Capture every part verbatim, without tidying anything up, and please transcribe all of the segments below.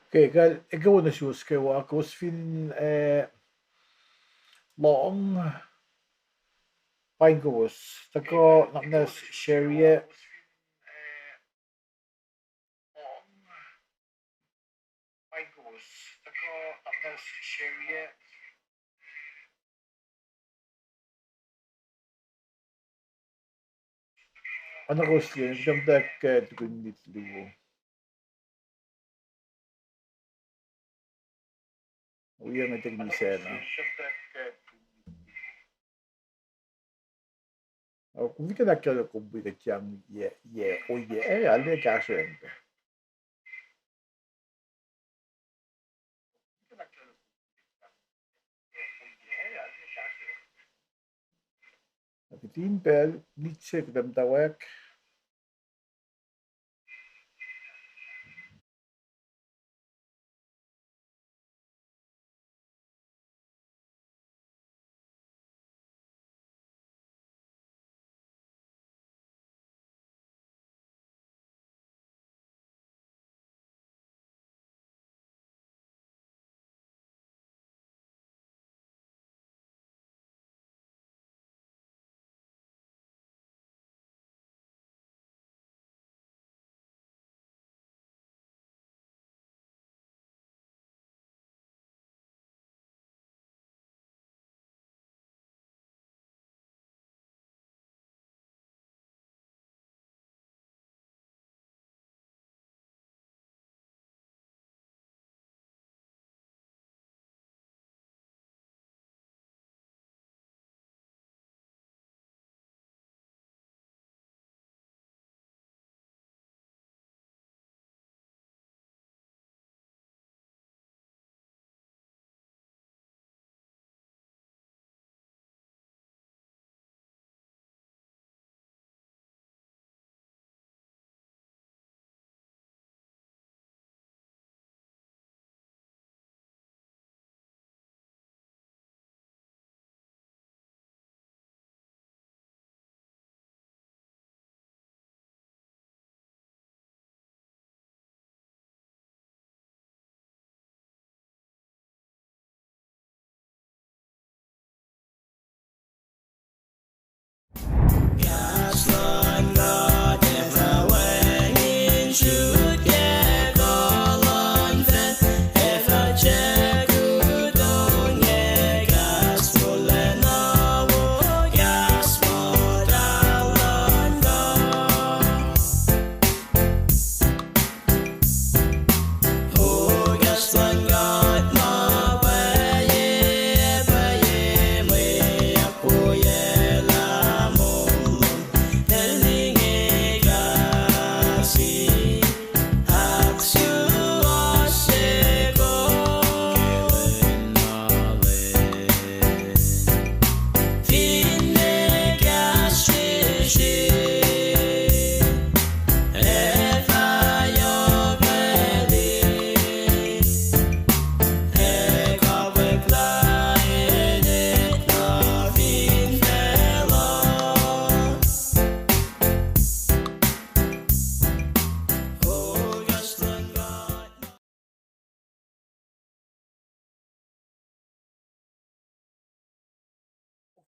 Okay, kal ekuh wo nuh suwos kwewa, kowos fin, eh, lohng, paing kowos. Tuhkuh na, na share-ye. Oacna kowos liye, kuht muhta ke tukun minit luo. Ohiyac nge tikin sacna. Kom fin ahkkahlwemye kom wi kuht yang, yac, yac, ohiyac, eh, arlac kahsruh pac. Na kihtin pacl, minit se kuht muhtwacwacack.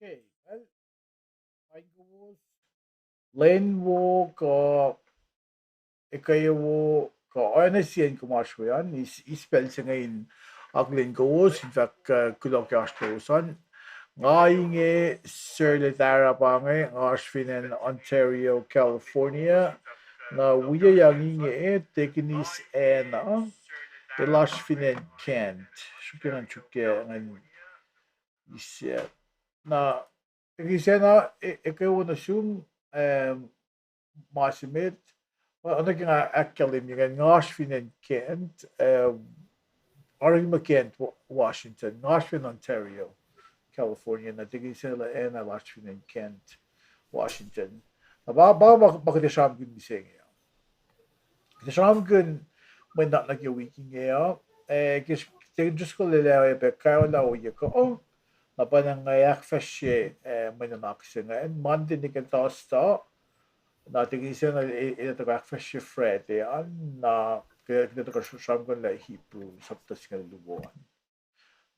Okay, well, paing kowos. Lwen wo kuh ekuh wo kuh oacna sie in kom oasr we an, eis, eis pacl se inge in akihlen kowos, in fahk, uh, kuloh ke oasr lowos an. Nga inge Sir Letara pa inge, nga oasr fin acn Ontario, California. Na wiyuc yang inge, Tekinis Anna, el oasr fin acn Kent. Sruhkwac ngan sruhkwac ngan eis. Na, Tekinis Anna, e-, ekuh wo nuh sum, um, ma se met, oacna ke nga ahkkahlwemye inge, nga oasr fin acn Kent, uh, orekma Kent, Wa-, Washington, nga oasr fin Ontario, California, na Tekinis Anna el oasr fin acn Kent, Washington. Na pa, pa ma, ma kuht ac sramsramkihn mihsenge uh. Kuht ac sramsramkihn mwe nuhnak nuh ke wik inge uh, eh, ke s-, tiac just kuh lwelah pac kaolah ohiyac kuh, na pacna nga ahkfahsrye, eh, mwe nuhnak se ingacn, Monday nuh ke Thursday, na Tekinis Anna el, el, el tuhkuh ahkfahsrye Friday an, na Kuht, kuht tuhkuh sramsramkihn lah Hebrew sapta singucul luo an.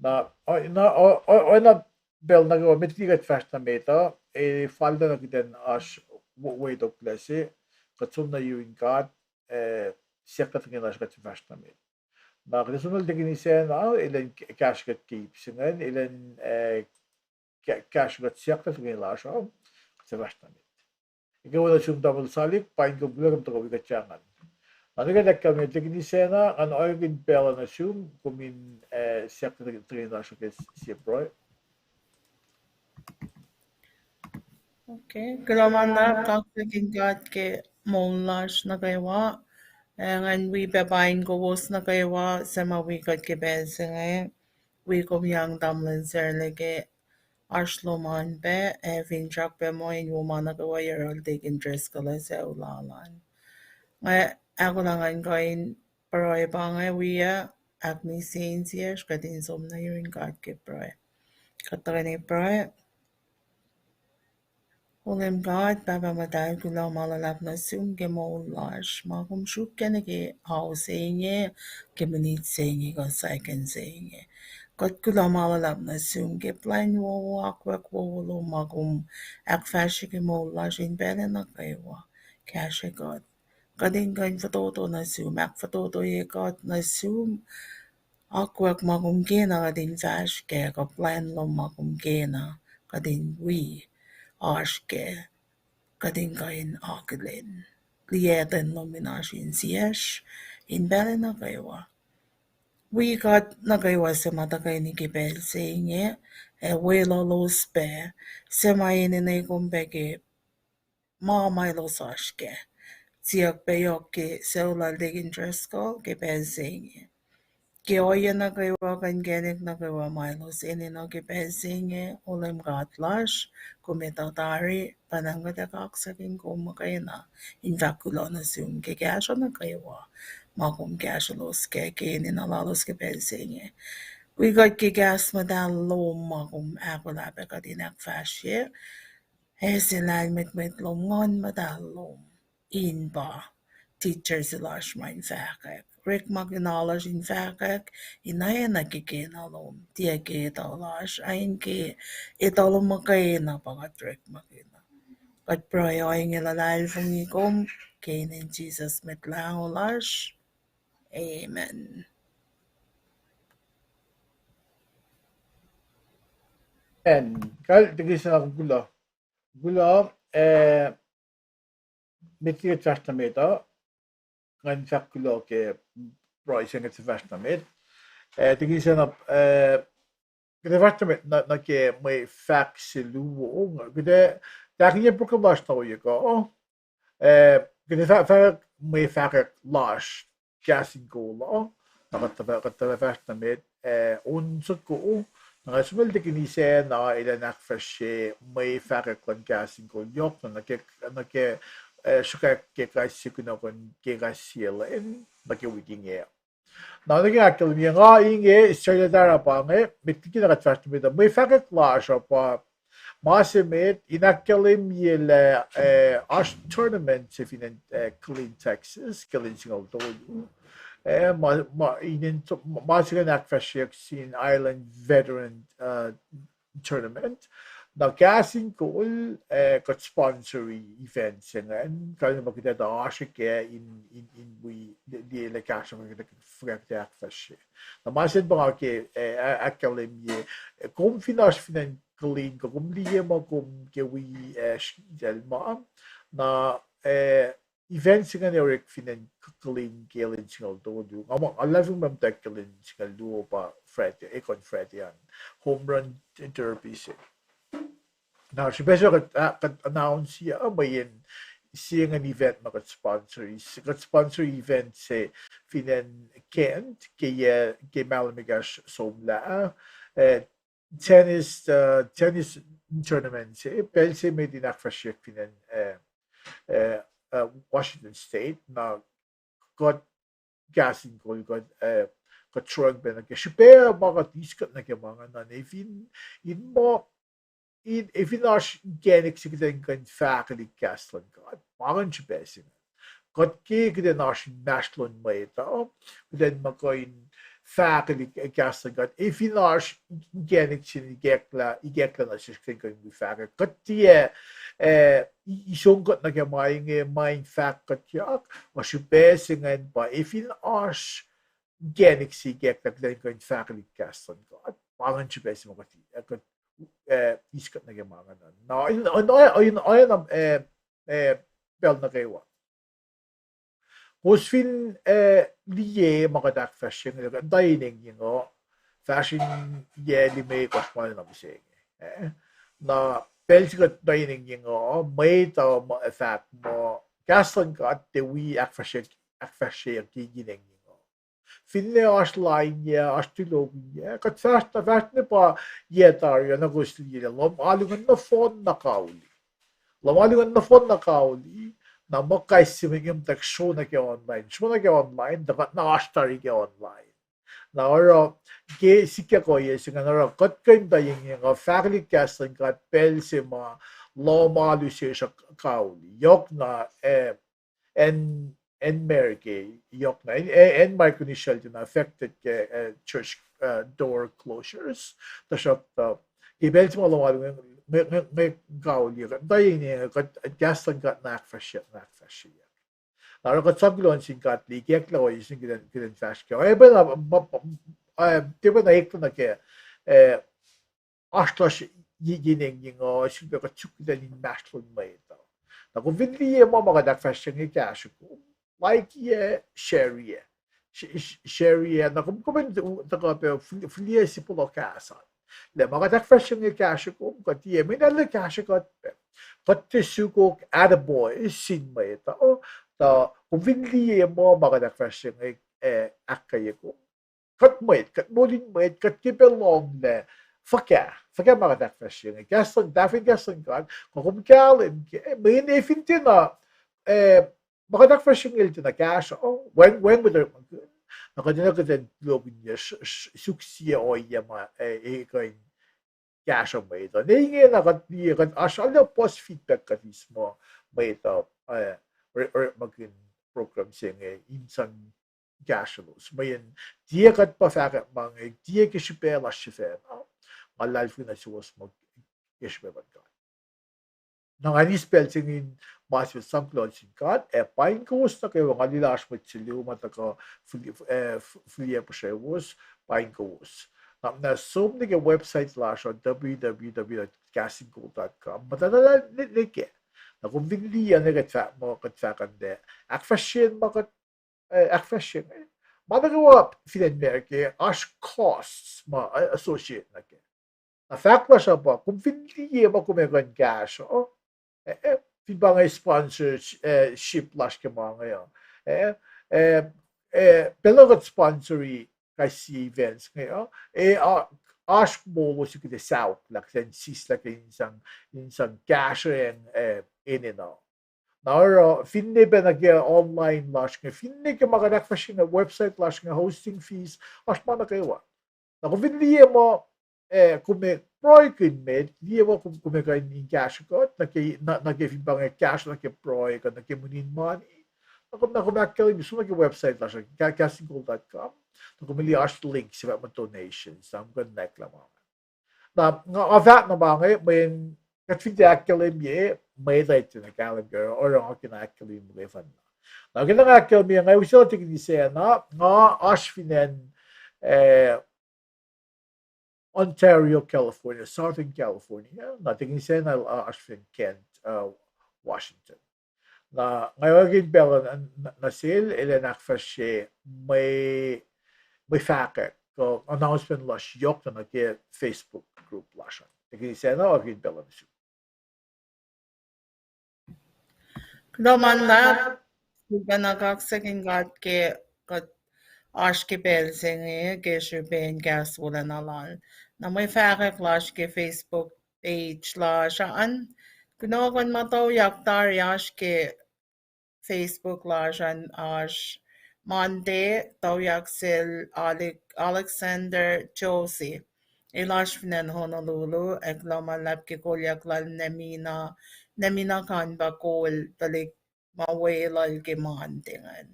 Na, o-, na, o-, o-, oacna pacl nuh kwewa met liki kuht fahsr nuh met uh, e, fal na kuht in oasr w-, weitok lah se, kuht som nuh yurin God, e, siyuck tuh inge lasr kuht fahsr nuh met. Na kuht som nuh tekini sacna, elan k-, kahsruh kuht ke ip se ingacn, elan, e, ka-, kahsruh kuht siyuck tuh inge lasr uh, kuht fahsr nuh met. Ekuh wo nuh sum tamuhlwel Salik, paing kom kuloh kom tuhkuh wi kuht ingacn. Na nuh ke ahkkahlwemye tekini sacna, ngan oakihn pacl uh nuh sum, kom in, e, siyuck tuh inge lasr uh ke sie pruhe. Okay. Kuloh ma luhlahp, kaksakihn God ke moul lasr nuh kwewa. E, ngan wi pac paing kowos nuh kwewa suc ma wi kuht ke pacl se inge. Wi kom yang tamuhlwel Sarla ke oasr lom an pac, ac finsrak pac muh in wo ma nuh kwewa yohrohl Deacon Driscoll ac sucu lal an. Nga ahkolah ngan kuh in pruhe pa inge wi, ahkmihsye insiyacsr, kuht in som nuh yurin God ke pruhe. Kuht tuhkweni pruhe. O Leum God, Pahpah Muhtahl, kuloh ma luhlahp nuh sum ke moul lasr, ma kom sruokyac nuh ke ao se inge, ke minit se inge, kuh second se inge. Kuht kuloh ma luhlahp nuh sum ke plwacn wowo, akwuck wowo lom ma kom ahkfahsrye ke moul lasr in pacl nuh kwewa. Kahsrwe kuht. Kuht in kuh in fototo nuh sum, ahkfototoye kuht nuh sum, akwuck ma kom kena kuht in fahsr kac, kuh plwacn lom ma kom kena kuht in wi oasr kac, kuht in kuh in akihlen liyacten lom in oasr insiyacsr in pacl nuh kwewa. Wi kuht nuh kwewa suc ma tuhkweni ke pacl se inge, ac weluhlos pac, suc ma enenuh kom pac ke ma ma elos oasr kac. Siyuck pac yohk ke sucu lal Deacon Driscoll ke pacl se inge. Ke ohiyac nuh kwewa, kuh inkacnek nuh kwewa ma elos enenuh ke pacl se inge, O Leum God lasr, kom etuh tari, pahpah, kuht ac kaksakihn kom muhkwena in fahk kuloh nuh sum ke kahsruh nuh kwewa ma kom kahsrwelos kac ke enenuh lalos ke pacl se inge. Wi kuht ke kahs muhtahl lom ma kom ahkolah pac kuht in ahkfahsrye, ac se lahlmwetmwet lom, Nguhn Muhtahl lom, in pa teacher se lasr ma in fahkwack. Orekmakihn lasr in fahkwack, in oacna ke kena lom, tiac ke etuh lasr, a in ke etuh lom muhkwena pa kuht orekmakihn. Kuht pruhe ohinge luhlahlfongi kom, ke inen Jisus Mwet Lahngo lasr. Amen. Amen. Kal, tekini sacna kuloh. Kuloh, eh, met liki kuht fahsr nuh met uh, ngan fahk kuloh ke pruhe se inge kuht fahsr nuh met. Eh, tekini sacna, eh, kuht fahsr nuh met nuh, nuh ke mwe fahk se luo, kuht tahkinye program lasr na ohiyac kuh, eh, kuht fah-, fahk mwe fahkwack lasr kahs in kol uh, na kuht, kuht fahsr nuh met, eh, on soko, na nga som el tekini sacna elan ahkfahsrye mwe fahkwack luhn kahs in kol yohk na nuh ke, nuh ke, eh, sruhkwack ke kais sie kunohkohn ke kais sie lwen, nuh ke wik inge. Na nuh ke ahkkahlwemye nga inge, Sarla Tara pa inge, met liki na kuht fahsr nuh met uh, mwe fahkwack lasr uh pa ma se met in ahkkahlwemye lah, eh, oasr tournament se fin acn, eh, Killeen, Texas, ke lwen singucul tolu. Eh, ma, ma, inen, ma se ingacn ahkfahsryeyuck sin Island Veteran, eh, Tournament. Na kahs in kol, eh, kuht sponsori event se ingacn, kalmac ma kuht etuh oasr kac in, in, in wi, li-, liye lah kahsruh ma kuht, kuht ahkfahsrye. Na ma se pa nga ke, eh, a-, ahkkahlwemye, eh, kom fin oasr fin acn Killeen, kuh kom liye ma kom ke wi, eh, sel ma, na, eh, event se ingacn orek fin acn K-, Killeen ke lwen singucul tolu. Nga ma, nga luhlahlfongi muh muhta ke lwen singucul luo pa Friday, ekuh in Friday an. Home Run Derby se. Na srihpac se kuht, ah, kuht announce, ah, mweyen se ingacn event ma kuht sponsori, kuht sponsori event se fin acn Kent, ke yac, ke mahlwem ekahsr somlah, eh, tennis, uh, tennis tournament se, pacl se met in ahkfahsryeyuck fin acn, uh, uh, uh, Washington State, na kuht kahs in kol kuht, uh, kuht sruhng pacna ke srihpac ma kuht eis kuht nuh ke ma ingacn, in, in ma, in, fin oasr inkacnek se kuht in kuh in fahkwelihk kahs luhn God, ma ingacn srihpac se ingacn. Kuht ke kuht in oasr inmahsrlon mwet uh, kuht in muh kuh in fahkwelihk kahs luhn God. Ac fin oasr inkacnek sin ikacklah, ikacklah nuh sesr kuht in kuh in wi fahkwack. Kuht tiac, eh, i-, isong kuht nuh ke ma inge, ma in fahk kuhtyak, ma srihpac se ingacn pa, ac fin oasr inkacnek se ikacklah kuht in kuh in fahkwelihk kahs luhn God. Pa ingacn srihpac se ma kuht, eh, kuht, eh, eis kuht nuh ke ma ingacn. Na, in, in, in, in, eh, eh, pacl nuh kwewa. Kowos fin, eh, liye ma kuht ahkfahsrye inge, kuht tuh in engyeng uh, fahsr in yac limekohsr ma na mihsenge. Eh, na pacl se kuht tuh in engyeng uh, mwet uh muh, eh, fahk muh, kahs luhn God tiac wi ahkfahsrye, ahkfahsryeyuck ke in engyeng uh. Finne oasr lain yac, oasr tulokihnyac, kuht fahsr, na fahsr ne pa yac tari uh, na kowos liye lah lohm alu ingacn nohfohn na kauli. Lohm alu ingacn nohfohn na kauli, na muh kais sie me ingacn muhta sro nuh ke online. Sro nuh ke online, tuh kuht na oasr tari ke online. Na oruh, ke sikyak ohiyac se ingacn oruh, kuht kuh in tuh engyeng uh, fahkwelihk kahs luhn God pacl se ma lohm alu sesr uh kauli. Yohk na, eh, acn, acn America, yohk na, acn, acn Micronesia el tiacna affected ke, eh, church, eh, door closures. Tuhsruhktuh, ke pacl se ma lohm alu inge, inge, inge kauli, tuh engyeng uh, kuht, kahs luhn God na ahkfahsrye, na ahkfahsrye. Na oruh kuht sang kuloh nuh sin God lah ikacklah ohiyac se inge kuht in, kuht in fahsr kac. Oacyacpac na, ma, ma, eh, tiac pacna eklac nuh ke, eh, oasr lasr ye, ye engyeng uh, sifilpac kuht suk kuht in inmahsrlon mwet uh. Na kom fin liye muh ma kuht ahkfahsrye inge kahsruh kom, like-iyac, share-iyac. Sh-, sh-, share-iyac, na kom, kom in tuhkuh pac fil-, filiyac sifil kahs an. Lah ma kuht ahkfahsrye inge kahsruh kom, kuht tiac, mweyen arlac kahsruh kuht pac. Kuht tiac sukok attaboy sin mwet uh, tuh kom fin liye muh ma kuht ahkfahsrye inge, eh, ahkkweye kom. Kuht mwet, kuht moul in mwet, kuht ke pac lohnglah, fuhkah, fuhkah ma kuht ahkfahsrye inge. Kahs luhn, tahfin kahs luhn God, kuh kom kahlwem ke, mweyen fin tiacna, eh, ma kuht ahkfahsrye inge el tiacna kahsruh, wacng, wacng mwet orekmakihn. Na kuht enenuh kuht in tulokihnyac, suk sie ohiyac ma, eh, e kuh in kahsruh mwet uh. Ne ingena kuht liye, kuht oasr arlac puhs feedback kuht eis muh mwet uh, eh, ore-, orekmakihn program se inge in sang kahsrwelos. Mweyen tiac kuht pa fahkwack ma inge, tiac ke srihpac lasr sifacna, nga luhlahlfongi nuh suwos muh ke srihpac luhn God. Na nga eis pacl se inge in ma se sang kuloh nuh sin God, ac paing kowos nuh kwewa, nga liye lah oasr mwet se luo ma tuhkuh fili-, eh, f-, filiyac puhsrewos, paing kowos. Na, na som nuh ke website lasr uh, w w w dot castingcall dot com. Muhtwacta ne, ne ke. Na kom fin liye ne kuht fah-, muh kuht fahk an, ahkfahsryen ma kuht, eh, ahkfahsrye inge. Ma nuh kwewa fin acn America, oasr costs ma, eh, associate nuh ke. Na fahk lasr uh pa, kom fin liye ma kom ac kuh in kahsruh, eh, eh, fin pa inge sponsor, eh, ship lasr ke ma inge uh. Eh, eh, eh, pacl na kuht sponsori kais sie events inge uh, eh, oasr molo se kuht ac saok lah kuht in sislah ke in sang, in sang kahsrweacng, eh, enenuh. Na oruh, finne pac nuh ke online lasr inge, finne ke ma kuht ahkfahsrye inge, website lasr inge, hosting fees, oasr ma nuh kwewa. Na kom fin liye muh, eh, kom ac pruhekihn met, liye muh kom, kom ac kuh in kahsruh kuht, nuh ke, nuh, nuh ke fin pa inge kahsruh nuh ke pruhe kuh nuh ke mweun in mani. Na kom, na kom ahkkahlwemye, som nuh ke website lasr, ca-, castingcall dot com. Na kom liye oasr link se fahk muh donations, na kom kuh in nwacklah ma inge. Na, nga fahk na ma inge, mweyen kuht fin tiac ahkkahlwemye, mwet uh tiacna kahlwem ke, oruh nga kena ahkkahlwemye muhkwena. Na kena nga ahkkahlwemye, nga use na tikin sacna, nga oasr fin acn, eh, Ontario, California, Southern California, na tikin sacna, uh, oasr fin Kent, uh, Washington. Na nga orekmakihn pacl nuh, nuh sel, elan ahkfahsrye mwe, mwe fahkwack, uh, announcement lasr yohk na nuh ke Facebook group lasr an. Tikin sacna orekmakihn pacl nuh sum. Kuloh ma luhlahp, sifilpacna kaksakihn God ke kuht oasr ke pacl se inge ke srihpen kahs wolacna lal. Na mwe fahkwack lasr ke Facebook page lasr an. Kunohkohn ma tuyak tari oasr ke Facebook lasr an oasr Monday, tuyak sel Alec-, Alexander Josie. El oasr fin acn Honolulu, ac kuloh ma luhlahp ke kolyuck lal Nemina, Nemina Kanba kol tuhlihk ma weluhl ke Monday ingacn.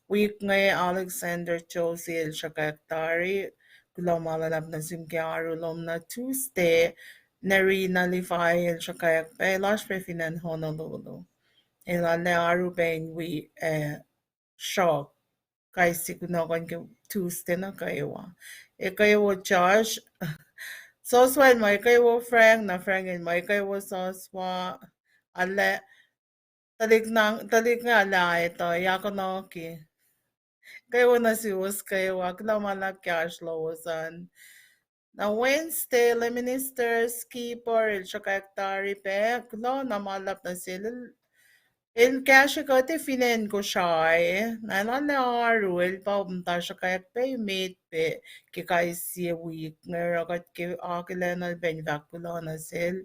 Wik inge Alexander Josie el sruhkwack tari, kuloh ma luhlahp nuh sum ke oaru lom. Na Tuesday, Nerina Levi el sruhkwack pac, el oasr pac fin acn Honolulu. El arlac oaru pac in wi, eh, sruhk kais sie kunohkohn ke Tuesday nuh kwewa. Ekuh wo Josh, Soswa el ma ekuh wo Frank, na Frank el ma ekuh wo Soswa, arlac, tuhlihk na, tuhlihk inge arlac etuh, yakonoki. Ekuh wo nuh suwos kwewa, kuloh ma luhlahp ke oasr lowos an. Na Wednesday, Lay Minister Skipper el sruhkwack tari pac, kuloh na ma luhlahp nuh sel. El, el kahsrwe kuht fin acn Kosrae, na el arlac oaru, el pa muhta sruhkwack pac met pac ke kais sie wik inge, oruh kuht ke akihlenuhl pac in fahk kuloh nuh sel.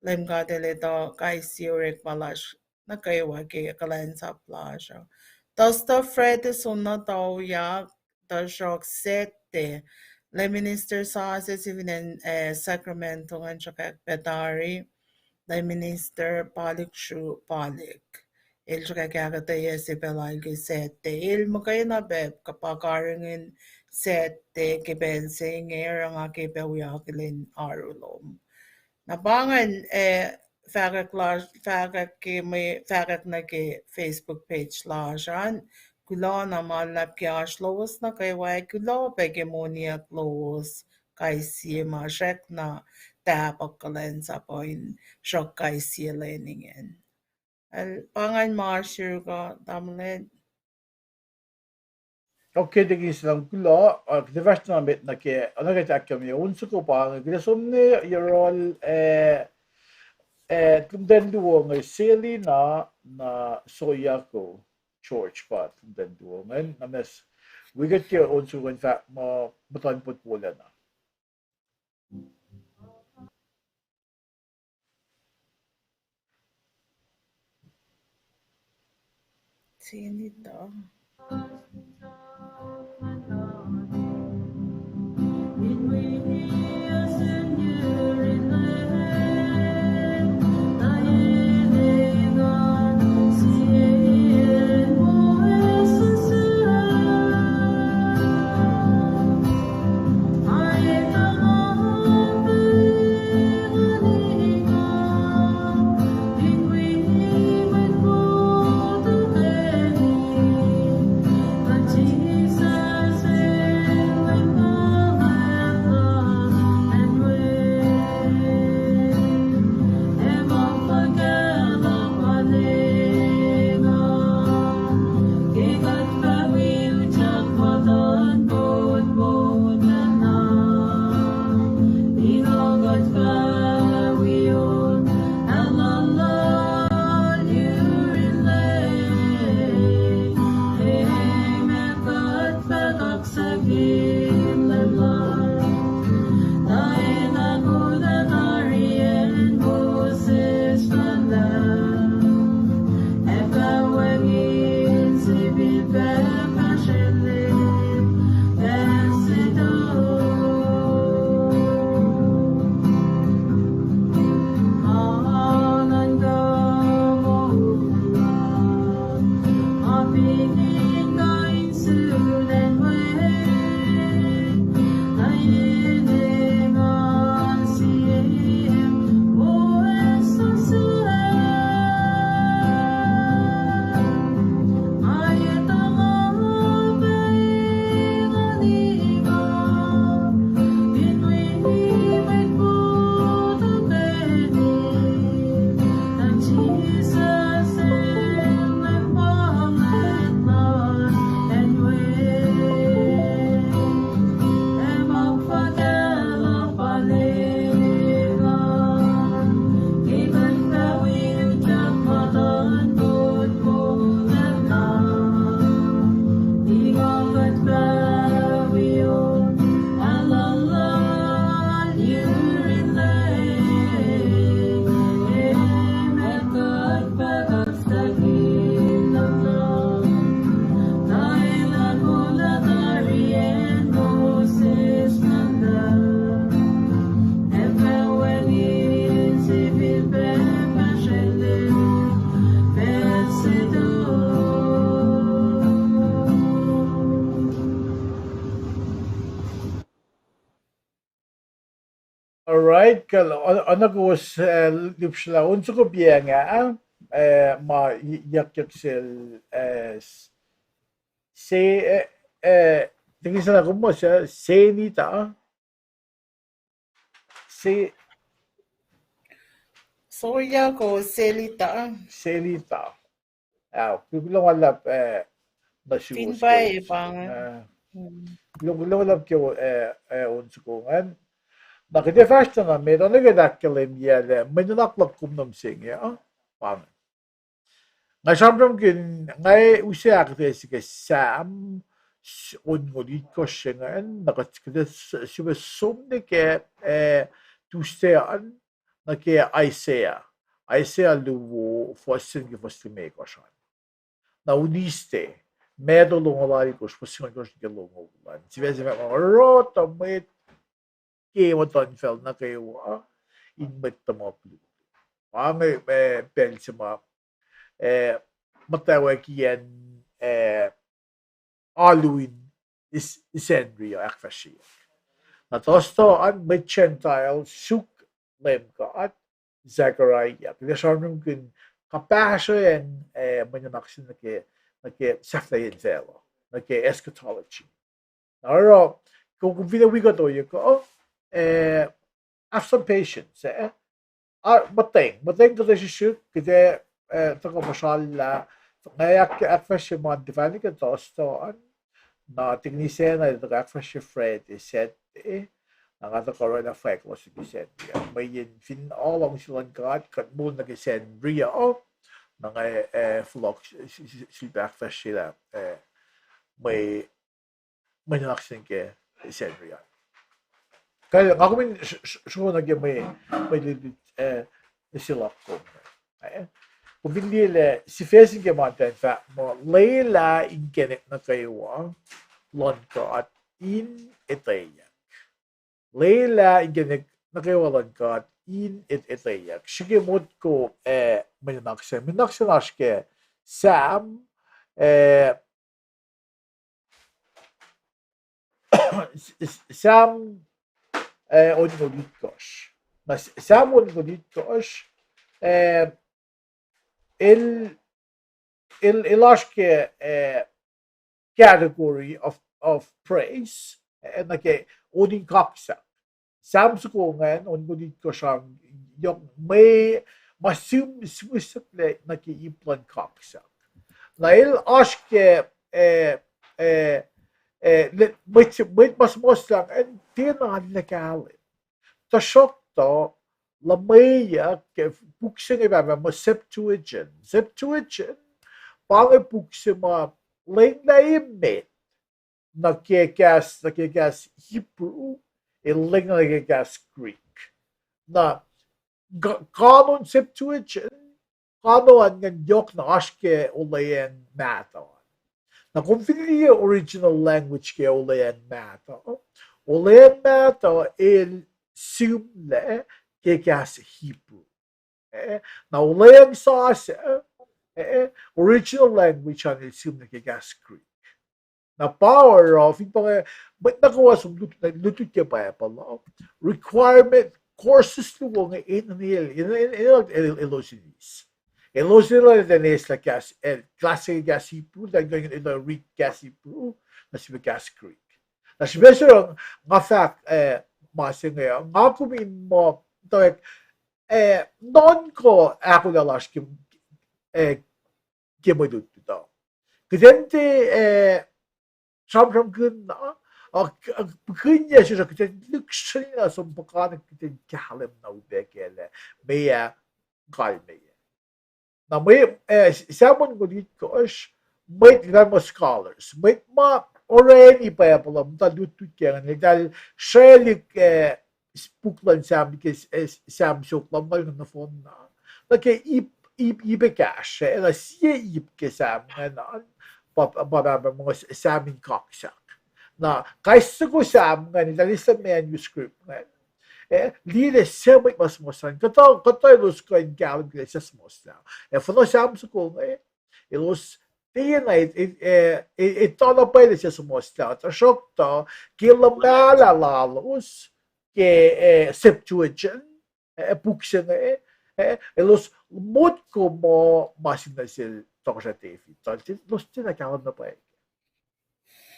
Leum God El etuh kais sie orekma lasr nuh kwewa ke kuhlwacnsap lasr uh. Tuesday, Friday, soenna tauyak, tuhsruhk Saturday, Lay Minister Sase fin acn, eh, Sacramento ingacn sruhkwack pac tari, Lay Minister Palik Sru Palik. El sruhkwack ahkuhtweyac se pacl lal ke Saturday. El muhkwena pac kuh pa karihngihn Saturday ke pacl se inge, oruh nga ke pac wi akihlen oaru lom. Na pa ingacn, eh, fahkwack lasr, fahkwack ke mwe, fahkwack nuh ke Facebook page lasr an. Kuloh na ma luhlahp ke oasr lowos nuh kwewa, kuloh pac ke moniyuck lowos kais sie ma srackna tahpuhk kuhlwacnsap uh in sruhk kais sie lwen ingacn. El pa ingacn ma oasr yuruk uh, tamuhlwel. Okay, tekin silam kuloh, uh, kuht fahsr na met nuh ke, uh, nuh ke ahkkahlwemye on soko pa inge, kuht som nuh yohrohl, eh, eh, lututacng luo inge Selina, na Soyako George pa lututacng luo inge, na mas wi kuht ke on soko in fahk muh muhtuhn potpolacna. Senita. All right, kal, o-, oacna kowos, eh, lihpsrelah on soko piacng ah, eh, ma y-, yakyak sel, eh, s-, se, eh, eh, tekisana kom ma se, Senita. Se, Soya ko Selita. Selita. Ah, kuloh ma luhlahp, eh, nuh suwos. Fin pa kowos, eh, pa inge. Eh, mm, kuloh, kuloh ma luhlahp ke, eh, eh, on soko ingacn. Na kuht ac fahsr na met, oacna ke ahkkahlwemye lah mwe nuhnak luhk kom nuh mihsenge, ah? Pa inge. Nga sramsramkihn, nga use ahkuhtweyac se ke Sam, s-, onngoul itkohsr se ingacn, na kuht, kuht ac s-, sifilpac som nuh ke, eh, Tuesday an, nuh ke Isaiah. Isaiah luo, fuhs se nuh ke fuhs limekohsr an. Na Wednesday, Matthew longoul alkosr, fuhs singucul alkosr nuh ke longoul an. Sifac se ma oruh tuh mwet ke muhtuhnfacl nuh kwewa in mwet tuhmuhk lutlut. Pa inge, eh, pacl se ma, eh, muhtwacwacackiyacn, eh, alu in Is-, Isacnri uh ahkfahsryeyuck. Na Thursday an mwet Gentile suk Leum God, Zechariah. Kuht ac sramsramkihn kapahsreyacn, eh, mwe nuhnak se nuh ke, nuh ke sahflahiyacn facluh, nuh ke eschatology. Na oruh, ko-, kom fin wi kuht ohiyac kuh, eh, have some patience, eh? Ah, muhtweng, muhtweng kuht ac srihsrihk, kuht ac, eh, tuhkuh muhsrallah, nga ahk-, ahkfahsrye Monday, fahna ke Thursday an, na Teknisena el tuhkuh ahkfahsrye Friday, Saturday, na nga tuhkuh orwaclah fahk lalos nuh ke Sacnri uh. Mweyen fin oa luhngse luhn God, kuht moul nuh ke Sacnri uh, na nga, eh, fohlohk s-, s-, s-, sifilpac ahkfahsryelah, eh, mwe mwe nuhnak se nuh ke Sacnri an. Kal, nga kom in s-, s-, sruok nuh ke mwe, mwe lutlut, eh, se luhk kom. Eh, kom fin liye lah sifac se nuh ke Monday an fahk muh, lwelah inkacnek nuh kwewa luhn God in etweyuck. Lwelah inkacnek nuh kwewa luhn God in et-, etweyuck. Srihke motko, eh, mwe nuhnak se, mwe nuhnak se oasr ke Sam, eh, S-, S-, Sam, eh, onngoul itkohsr. Na S-, Sam onngoul itkohsr, eh, el, el, el oasr ke, eh, category of, of praise, eh, nuh ke on in kaksak. Sam soko ingacn, onngoul itkohsr an, yohk mwe, ma sihm, sihm, sihmlac nuh ke ip luhn kaksak. Na el oasr ke, eh, eh, eh, le-, mwet, mwet ma suhmuhslah ingacn tiacna arlac kahlwem. Tuhsruhktuh, luhmweyuck ke puk se inge pahpah muh Septuagint. Septuagint, pa inge puk se ma lenglah emet nuh ke kahs, nuh ke kahs Hebrew, ac lenglah nuh ke kahs Greek. Na, ka-, kanon Septuagint, kanon an ingacn yohk na oasr ke olweacng mahtuh. Na kom fin liye original language ke olweacng mahtuh, olweacng mahtuh el sihmlac ke kahs Hebrew. Eh, na olweacng sasuc, eh, original language an el sihmlac ke kahs Greek. Na pa oruh, fin pa inge, mwet nuh kwewa som lut-, lutlut ke Bible uh, requirement, courses luo inge enenuh el, enenuh el, el, el, elos in eis. Elos in eis lah kahs, eh, classic kahs Hebrew, lah in, in, in read kahs Hebrew, na sifilpac kahs Greek. Na sifilpac se nga fahk, eh, ma se inge, nga kom in muh, tuh, eh, nuhnkuh ahkolah lasr ke, eh, ke mwe lutlut uh. Kuht in tiac, eh, sramsramkihn na, ah, k-, ah, pihkihnyac sesr kuht in lihksreni na som puhkantwen kuht in kahlwem na upac kac lah meac kalmeyac. Na mwe, eh, Sam onngoul itkohsr, mwet eltahl muh scholars, mwet ma orani Bible uh, muhta lutlut ke ingacn, eltahl srwaclihk, eh, puk luhn Sam ke, eh, Sam soko lumngaul nohfohn na. Nuh ke ip, ip, ip ekahsr, eh, na sie ip ke Sam ingacn an, pa, pa, pa, pa, muh Sam in kaksak. Na kais soko Sam ingacn, eltahl eis manuscript ingacn, eh, liye lah sie mwet ma suhmuhslah an, kuhtuh, kuhtuh elos kuh in kahlwem ke lah sie suhmuhslah. Eh, fuhnuh Sam soko inge, elos tiacna, eh, eh, eh, eh, tuh na pwacye lah sie suhmuhslah. Tuhsruhktuh, ke luhmahlah lalos, ke, eh, Septuagint, eh, puk se inge, eh, elos motko muh ma sin nuh sel Tohkohsrah David. Tuh elos tiacna kahlwem na pwacye.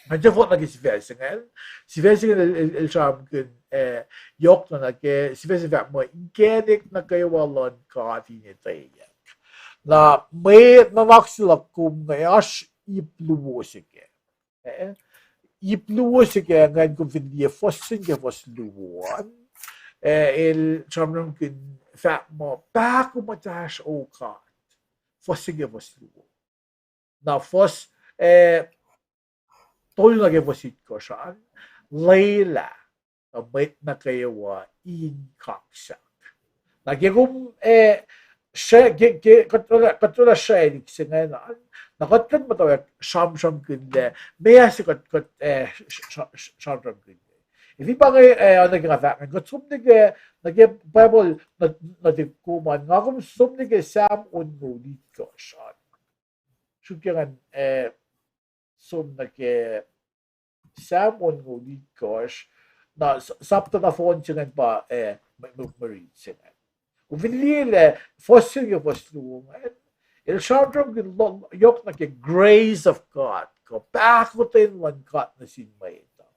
Nga tiac fohlohk nuh ke sifac se ingacn, sifac se ingacn el, el, el sramsramkihn, eh, yohk na nuh ke sifac se fahk muh inkacnek nuh kwewa luhn God in etweyuck. Na mwe nuhnak se luhk kom inge oasr ip luo se kac. Eh, ip luo se kac ingacn kom fin liye fuhs se nuh ke fuhs luo an, eh, el sramsramkihn fahk muh pahkomuhtasr, O God. Fuhs se nuh ke fuhs luo. Na fuhs, eh, tolu nuh ke fuhs itkohsr an, lwelah tuh mwet nuh kwewa in kaksak. Na ke kom, eh, sra-, ke, ke, kuht, kuht oraclah sraclihk se ingacn an, na kuht kuh in muhtwacwacack sramsramkihn lah meac se kuht, kuht, eh, sr-, sr-, sr-, sramsramkihn. Fin pa inge, eh, oacna ke nga fahk ingacn, kuht som nuh ke, nuh ke Bible, nuh, nuh ke kom an, nga kom som nuh ke Sam onngoul itkohsr an. Suk ke ngan, eh, som nuh ke Sam onngoul itkohsr, na s-, sapta nohfohn se ingacn pa, eh, m-, m-, mwe rit se ingacn. Kom fin liye lah fuhs se nuh ke fuhs luo ingacn, el sramsramkihn lo-, yohk nuh ke grace of God, kuh pahkotwen luhn God nuh sin mwet uh.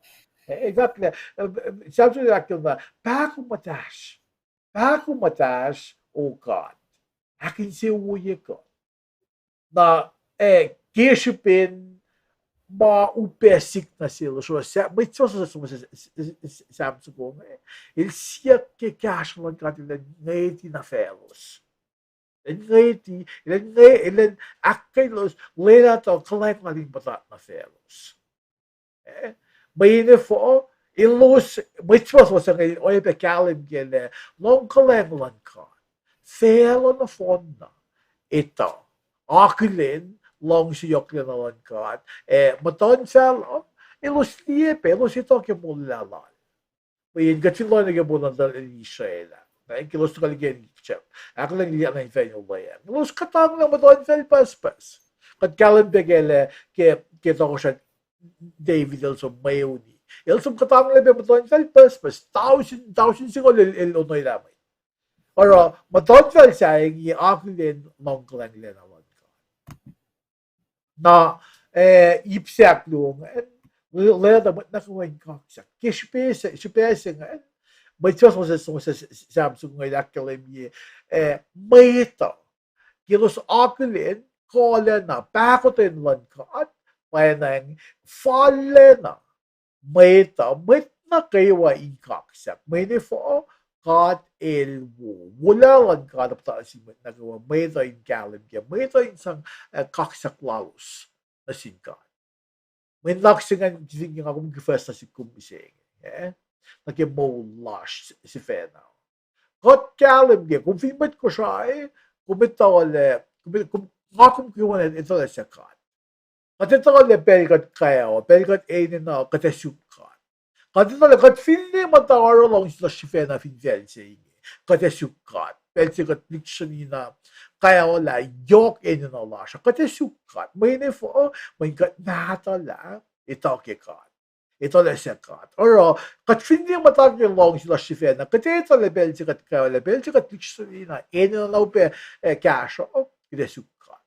Eh, el fahk lah, eh, Sam el ahkkahlwemye, pahkomuhtasr, pahkomuhtasr, O God, ahkinsewowoye kuht. Na, eh, ke srihpen ma upac sik nuh selos, mwet suc, suc, suc, suc, Sam soko inge, el siyuck ke kahsruh luhn God elan ngweti nuh faclos. Elan ngweti, elan nge-, elan ahkkweyelos, lwelah tuh kuhlwacng lal in puhtat nuh faclos. Eh, mweyen efuh, elos, mwet suhmuhslah se inge oacyacpac kahlwem kac lah luhngkuhlwacng luhn God, facluh nohfohn na, etuh, akihlen luhngse yohklacna luhn God, eh, muhtuhnfacl uh, elos liye pac, elos etuh ke molwelah lal. Mweyen kuht fin lohacng nuh ke moul luhn tuhlihk Israel ah, na ke elos tuhkuh liki acn Egypt, ahkolah in liye acn infacl olweacng, elos kuhtanglah muhtuhnfacl pucspucs. Kuht kahlwem pac kac lah ke, ke Tohkohsrah David el som mweuni, el som kuhtanglah pac muhtuhnfacl pucspucs, tausin, tausin singucul el, el onwelah mwet. Oruh muhtuhnfacl sahyac inge akihlen luhngkuhlwacng lacna luhn God. Na, eh, ip se ahkluo ingacn, lwelah tuh mwet nuh kwewa in kaksak. Ke srihpac se, srihpac se ingacn, mwet suc, suc, suc, suc, Sam soko inge el ahkkahlwemye, eh, mwet uh, ke elos akihlen kuhlacna pahkotwen luhn God, pwacnwacng fallacna mwet uh, mwet nuh kwewa in kaksak. Mweyen efuh, God el wo. Wolacna luhn God uh puhtatlac sin mwet nuh kwewa, mwet uh in kahlwem kac, mwet uh in sang, eh, kaksak lalos nuh sin God. Mwe nuhnak se ingacn, fin nga kom kifacs nuh sik kom mihsenge, eh, nuh ke moul lasr sifacna. Kuht kahlwem kac, kom fin mwet Kosrae, kom etuh lah, kom, kom, nga kom kwewana etuh lah suc God. Kuht etuh lah pacl kuht kac uh, pacl kuht enenuh, kuht ac suk God. Kuht etuh lah kuht finne muhta oruh luhngse lasr sifacna fin facl se inge, kuht ac suk God. Pacl se kuht lihksreni na kac uh lah yohk enenuh lasr uh, kuht ac suk God. Mweyen efuh, mweyen kuht mahtuh lah etuh ke God, etuh lah suc God. Oruh, kuht finne muhta ke luhngse lasr sifacna, kuht etuh lah pacl se kuht kac uh, lah pacl se kuht lihksreni na enenuh na upac, eh, kahsruh, kuht ac suk God.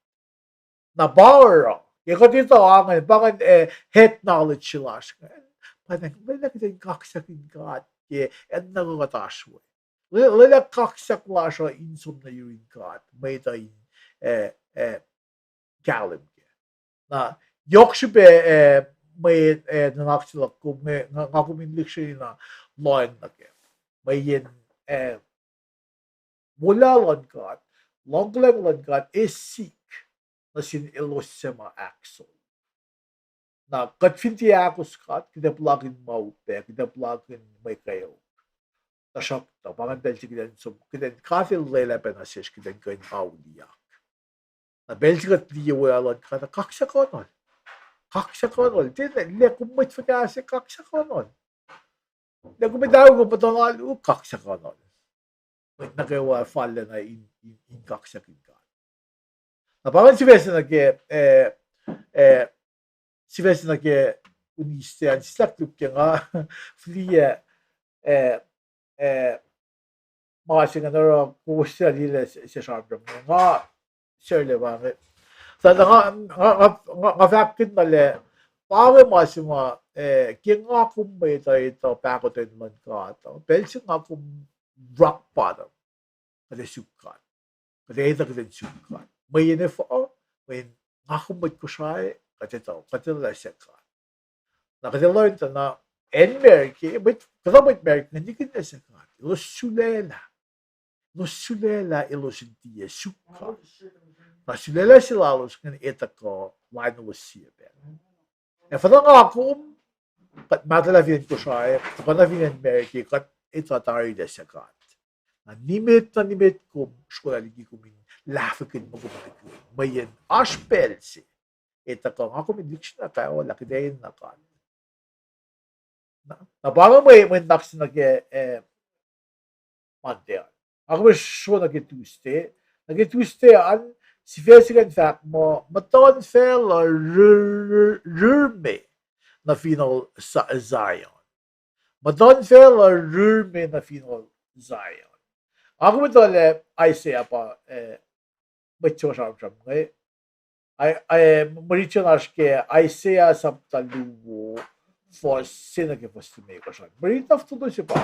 Na pa oruh, ke kuht etuh ingacn, pa ingacn, eh, head knowledge se lasr ingacn, pa ingacn, lwelah kuht in kaksakin God ke acn nuh kuh kuht oasr we. Lwe-, lwelah kaksak lasr uh in som nuh yurin God, mwet uh in, eh, eh, kahlwem kac. Na, yohk srihpac, eh, mwe, eh, nuhnak se luhk kom, eh, nga, nga kom in lihksreni na lohacng nuh kac. Mweyen, eh, wolacna luhn God, luhngkuhlwacng luhn God ac sik nuh sin elos suc ma ahksol. Na kuht fin tiac ahkos God, kuht ac puhlakihn ma upac, kuht ac puhlakihn mwe kweok. Tuhsruhktuh, pa ingacn pacl se kuht in som, kuht in, God El lwelah pac nuh sesr kuht in kuh in auliyak. Na pacl se kuht liye wolacna luhn God, kaksakuhnuhl. Kaksakuhnuhl. Tiac lah kom mwet fuhkah se, kaksakuhnuhl. Lah kom muhta kom muhtuhn alu, kaksakuhnuhl. Mwet nuh kwewa fallacna in, in, in kaksakin God. Na pa ingacn sifac se nuh ke, eh, eh, sifac se nuh ke Wednesday an, sislah luk ke nga fihliyac, eh, eh, ma se inge oruh kowos tiac liye lah se, se sramsram inge. Nga, sel pa inge. Tuh nga, nga, nga, nga, nga fahkkihn na lah, pa inge ma se ma, eh, ke nga kom mwet uh etuh pahkotwen luhn God uh, pacl se nga kom rock bottom, kuht ac suk God. Kuht ac etuh kuht in suk God. Mweyen efuh, mweyen nga kom mwet Kosrae, kuht etuh, kuht etuh lah se God. Na kuht ac lohng tuh na, acn America, mwet, kuhtuh mwet America inge nikihn lah se God. Elos sulaclah. Elos sulaclah elos in tiac suk God. Na sulaclah se lalos ingacn etuh kuh lain elos sie pacl. Ac fahk nga kom, kuht mahtuhlah fin acn Kosrae, tuhkuh na fin acn America, kuht etuh tari lah se God. Na nimet, na nimet kom sruhkwalah liki kom in lahfwekihn ma kom likihn. Mweyen oasr pacl se, etuh kuh nga kom in lihksreni kwewa lah kuht ac enenuh God. Na, na pa inge mwe, mwe nuhnak se nuh ke, eh, Monday an. Nga kom sruok nuh ke Tuesday. Nuh ke Tuesday an, sifac se ingacn fahk muh, muhtuhnfacl uh rir-, rir-, rirme nuh fineol Sa-, Zion. Muhtuhnfacl uh rirme nuh fineol Zion. Nga kom etuh lah Isaiah pa, eh, mwet se sramsram inge. Ai, ai, mwe rit se oasr ke Isaiah sapta luo, fuhs se nuh ke fuhs limekohsr an. Mwe rit na fototo se pa.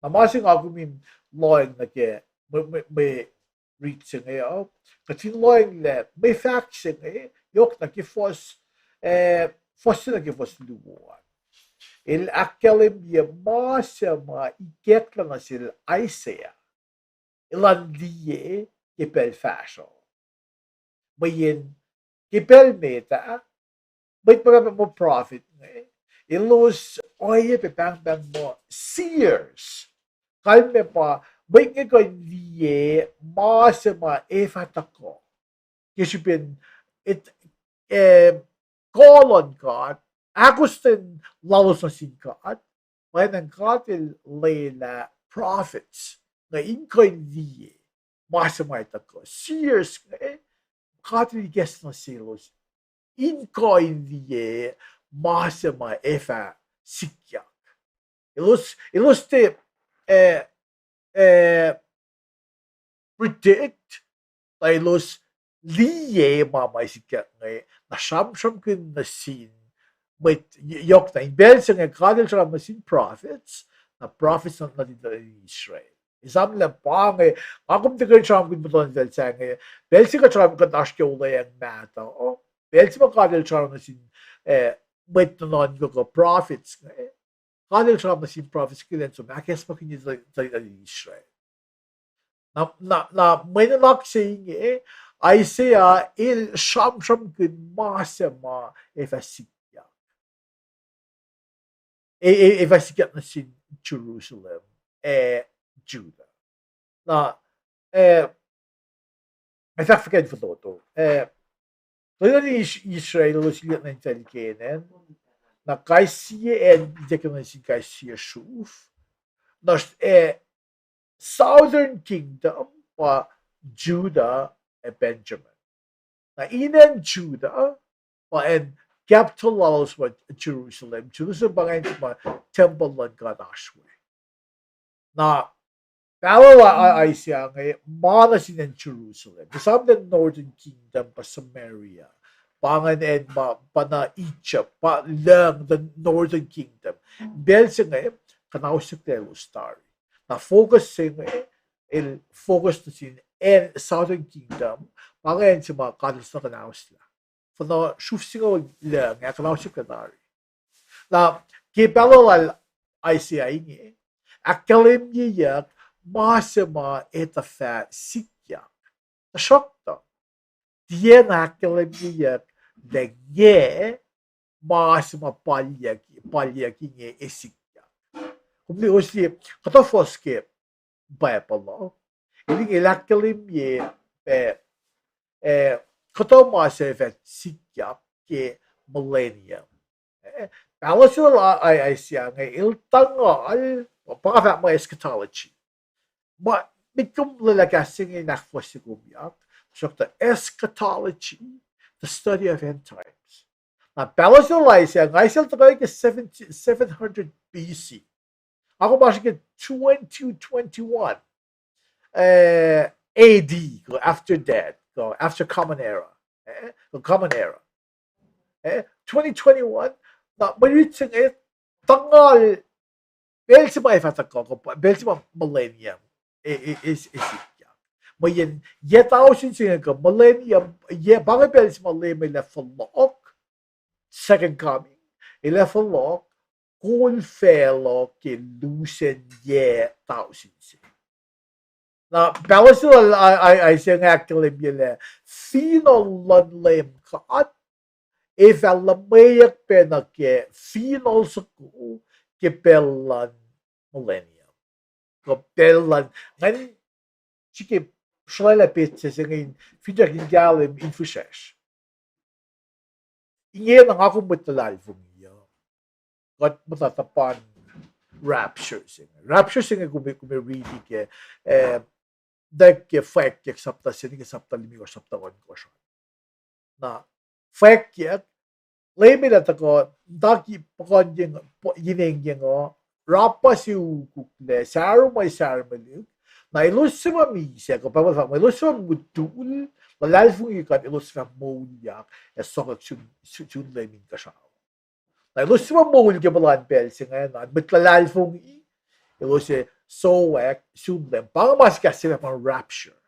Na ma se nga kom in lohng nuh ke mwe, mwe, mwe rit se inge uh, kuht fin lohng lah mwe fahk se inge, yohk nuh ke fuhs, eh, fuhs se nuh ke fuhs luo an. El ahkkahlwemye ma se ma ikacklah nuh sel Isaiah elan liye ke pacl fahsruh. Mweyen ke pacl met ah, mwet ma, ma, ma prophet inge, elos oacyacpac pahngpahng muh seers. Kalmac pa mwet inge kuh in liye ma se ma ac fah tuhkuh ke srihpen, eh, kuh luhn God, ahkostwen lalos nuh sin God, pa ingacn God El lwelah prophets inge in kuh in liye ma se ma ac tuhkuh. Seers inge, God El ikacklah nuh selos in kuh in liye ma se ma ac fah sikyak. Elos, elos tiac, eh, eh, predict, tuh elos liye ma ma sikyak inge, na sramsramkihn nuh sin mwet, yohk na in pacl se inge God El sramsram nuh sin prophets, na prophets nuh, nuh sin Israel. Esam lah pa inge, nga kom tiac kuh in sramsramkihn muhtuhnfacl se inge, pacl se kuht sramsramkihn oasr ke olweacng mahtuh, pacl se ma God El sramsram nuh sin, eh, mwet nuhnuhnkuh kuh prophets inge. God El sramsram nuh sin prophets ke lwen som ahkacsmakihnye tuhlihk nuhtin Israel. Na, na, na mwe nuhnak se inge, Isaiah el sramsramkihn ma se ma ac fah sikyak. Ac, ac, ac fah sikyak nuh sin Jerusalem ac Judah. Na, eh, ac fahk fuhkah in fototo. Eh, tuhlihk nuhtin Is-, Israel elos ilyak nuh infacl Canaan. Na kais sie acn ituckyang nuh sin kais sie sruf. Na, eh, Southern Kingdom pa Judah ac Benjamin. Na in acn Judah pa acn capital lalos pa Jerusalem. Jerusalem pa ingacn ma tempuhl luhn God oasr we. Na pahluh Isaiah inge ma nuh sin acn Jerusalem. Esam the Northern Kingdom pa Samaria. Pa ingacn acn ma pa na Egypt, pa lucng the Northern Kingdom. Pacl se inge kuhnahosyucklac elos tari. Na focus se inge el focus nuh sin acn Southern Kingdom, pa inge acn se ma God El sifacna kuhnahoslah. Fuhnuh sruf singucul lucng ac kuhnahosyucklac tari. Na ke pahluh lal Isaiah inge, ahkkahlwemyeyuck ma se ma ac tuh fah sikyak. Tuhsruhktuh tiacna ahkkahlwemyeyuck lah inge ma se ma palyuck, palyuck inge ac sikyak. Kom liye, kuhtuh fuhs ke Bible uh, el inge el ahkkahlwemye pac, eh, kuhtuh ma se fah sikyak ke millennium. Eh, pahluh se lal Isaiah inge el tuhngel, pa nga fahk muh eschatology. Ma, met kom lwelah kahs se inge in ahkfuhsye komyak, tuhsruhktuh eschatology, the study of end times. Na pahluh se lal Isaiah, nga sel tuhkuh ke seven, seven hundred B C. Nga kom oasr ke twenty twenty-one, eh, A D, kuh after death, kuh after common era, eh, kuh common era. Eh, twenty twenty-one, na mwe rit se inge, tuhngal, pacl se ma ac fah tuhkuh, kuh pacl se ma millennium, e, e, e, e sikyak. Mweyen yac tausin se inge kuh millennium, yac, pa inge pacl se ma Leum El ac fohlohk, second coming, El ac fohlohk, kol facluh ke lusen yac tausin se. Na pahluh se lal Isaiah inge ahkkahlwemye lah finohl luhn Leum God ac fah luhmweyuck pac nuh ke finohl soko ke pacl luhn millennium. Kuh pacl luhn, ngan srihke srolwaclah petsac se inge in finsrak in kahlwem in fihsracsr. Ingena nga kom mwet luhlahlfongi uh, kuht muhta tuhpan rapture se inge. Rapture se inge kom, kom riti ke, eh, tuh ke Fwackyuck sapta se nuh ke sapta limekohsr, sapta ohnkohsr an. Na Fwackyuck, Leum El ac tuhkuh, taki puhkuhnyeng, inengyeng uh, rapah se ukuklac, saru ma sarumelihk. Na elos suc ma misac, kuh Bible fahk muh elos suc ma mutul, luhlahlfongi God, elos fah moulyak ac sokwack sun, sun Leum Inkuhsrao. Na elos suc ma moul ke puhlan pacl se ingacn, mwet luhlahlfongi, elos ac sokwack sun Leum. Pa inge ma sikyak se fah pa rapture.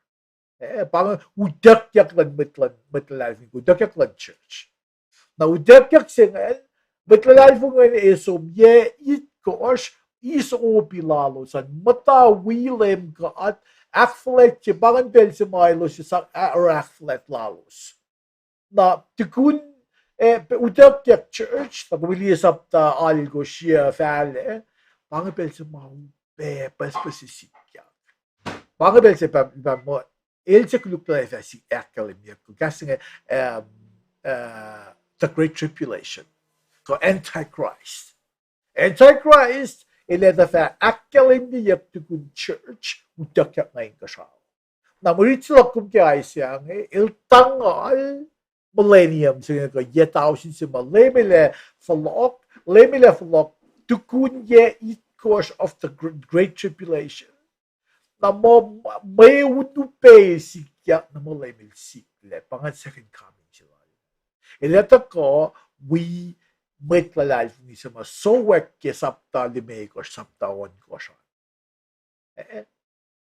Eh, pa inge utuckyak luhn mwet, luhn mwet luhlahlfongi, utuckyak luhn church. Na utuckyak se ingacn, mwet luhlahlfongi ingacn ac som yac itkohsr, eis opi lalos an, muhta wi Leum God, ahkfuhlwactye, pa ingacn pacl se ma elos ac sang, ah, oruh ahkfuhlwact lalos. Na tukun, eh, utuckyak church, na kom liye sapta alkosr uh fahlac, pa inge pacl se ma upac pucspucs sikyak. Pa inge pacl se pa, pa muh, el se koluk tuh ac fah sik ahkkahlwemyeyuck, kahs se inge, um, uh, the Great Tribulation, kuh Antichrist. Antichrist, el ac tuh fah ahkkahlwemyeyuck tukun church utuckyak nuh inkuhsrao. Na mwe rit se luhk kom ke Isaiah inge, el tuhngal millennium se inge kuh yac tausin se ma Leum El ac fohlohk, Leum El ac fohlohk tukun yac itkohsr of the gr-, Great Tribulation. Na muh, mwe un upac sikyak na muh Leum El siklac, pa ingacn second coming se lal. El ac tuhkuh wi mwet luhlahlfongi se ma sokwack ke sapta limekohsr, sapta ohnkohsr an. Eh,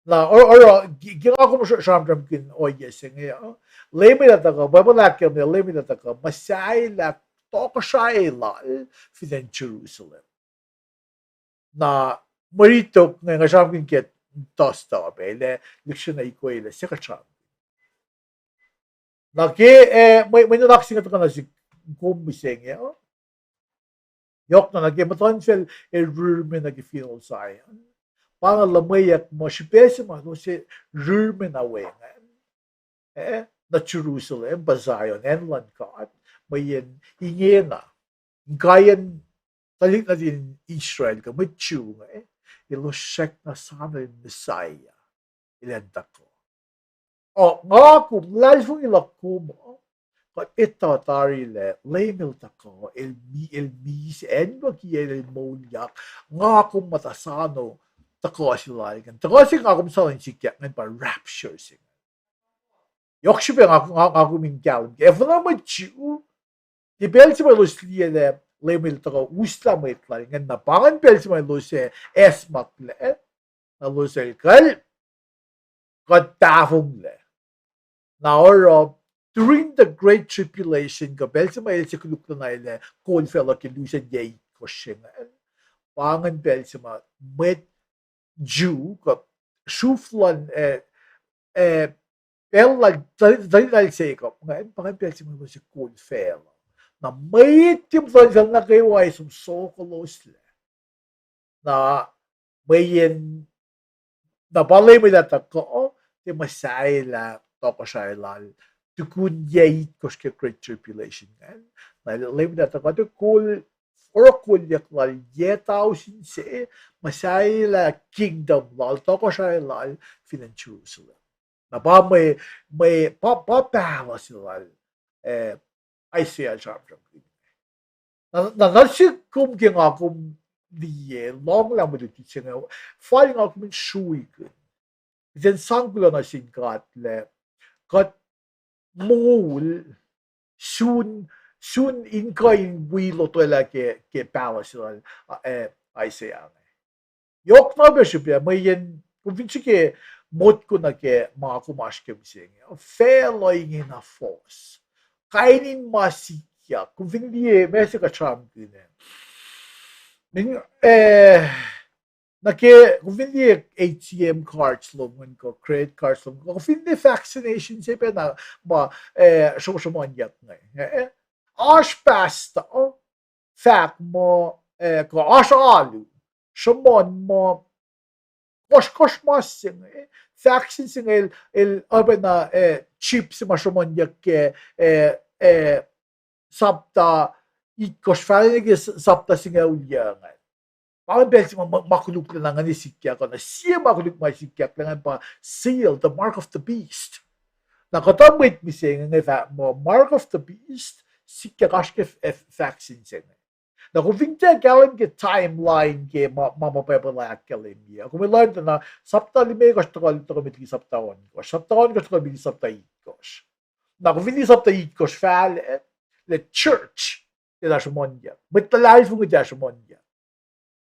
na oruh, oruh, ke, ke nga kom sr-, sramsramkihn ohiyac se inge uh, Leum El ac tuhkuh, Bible ahkkahlwemye Leum El ac tuhkuh muhsahelah tohkohsrahi lal fin acn Jerusalem. Na mwe rit tok inge nga sramsramkihn ke Thursday pac, lah lihksreni ikwe lah se kuht sramsramkihn. Na ke, eh, mwe, mwe nuhnak se inge tuhkuh nuh sihk kom mihsenge uh. Yohk na nuh ke muhtuhnfacl ac rihmacn nuh ke finohl Zion. Pa inge luhmweyuck muh srihpac se ma elos ac rihmacn na wacngihn, eh, nuh Jerusalem, pa Zion, acn luhn God, mweyen ingena, inkaiyacn tuhlihk nuhtin Israel kuh mwet Jew inge, elos srackna soano Messiah, el an tuhkuh. O, nga kom, luhlahlfongi luhk kom uh, kuht etuh tari lah Leum El tuhkuh, el mi, el misac, acnwucki el, el moulyak, nga kom muhta soano tuhkuh se lal ingacn. Tuhkuh se nga kom soano in sikyak ingacn pa rapture se ingacn. Yohk srihpac nga, nga, nga kom in kahlwem ke, efuh na mwet Jew, ke pacl se ma elos liye lah Leum El tuhkuh uslah mwet lal ingacn, na pa ingacn pacl se ma elos ac acsmaklac, na elos ac kal, kuht tahfonglac. Na oruh, during the Great Tribulation, kuh pacl se ma el se koluk luhn el ac kol facluh ke lusen yac itkohsr se ingacn, pa ingacn pacl se ma mwet Jew, kuh sruf luhn, eh, eh, pacl lal, tuhlihk lal Jacob ingacn, pa ingacn pacl se ma elos ac kol facluh. Na mwet tiac muhtuhnfacl nuh kwewa ac som sokoloslah. Na mweyen, na pa Leum El ac tuhkuh, tiac muhsahelah tohkohsrahi lal tukun yac itkohsr ke Great Tribulation ingacn. Na Leum El ac tuhkuh, tiac kol, oruh kolyuck lal yac tausin se, muhsahelah kingdom lal, tohkohsrahi lal fin acn Jerusalem. Na pa mwe, mwe, pa, pa pahluh se lal, eh, Isaiah el sramsramkihn. Na, na, nuh sihk kom ke nga kom liye, lohnglah mwe lutlut se inge, fal nga kom in sruikihn. Kuht in sang kuloh nuh sin God lah kuht moul sun, sun in kuh in wi lotwelah ke, ke pahluh se lal, eh, Isaiah inge. Yohk na pac srihpac, mweyen kom fin srihke motko nuh ke ma kom oasr ke mihsenge, facluh inge na fohs. Kain in ma sikyak, kom fin liye, ma se kuht sramsramkihn ah. Min, eh, nuh ke, kom fin liye A T M cards lom ingacn kuh credit cards lom, kom fin liye vaccination se pac na ma, eh, sruhmuhnyuck inge. Eh, oasr pastor, fahk muh, eh, kuh oasr alu, sruhmuhn muh, kohsrkohsr mas se inge, vaccine se inge el, el oacpacna, eh, chip se ma sruhmuhnyuck ke, eh, eh, sapta itkohsr fahlacna ke s-, sapta singucul yuc ingacn. Pa ingacn pacl se ma, ma, ma koluk lacna ingacn sikyak, na sie ma koluk ma sikyak lacna ingacn pa seal, the mark of the beast. Na kuhtuh mwet mihsenge inge fahk muh mark of the beast sikyak oasr ke, eh, vaccine se inge. Na kom fin tiac kahlwem ke timeline ke ma, ma, ma Bible uh ahkkahlwemye, kom ac lohng tuh na sapta limekohsr tuhkuh, tuhkuh met liki sapta ohnkohsr, sapta ohnkohsr tuhkuh met liki sapta itkohsr. Na kom fin liye sapta itkohsr fahlac, lah church tiac sruhmuhnyuck, mwet luhlahlfongi tiac sruhmuhnyuck.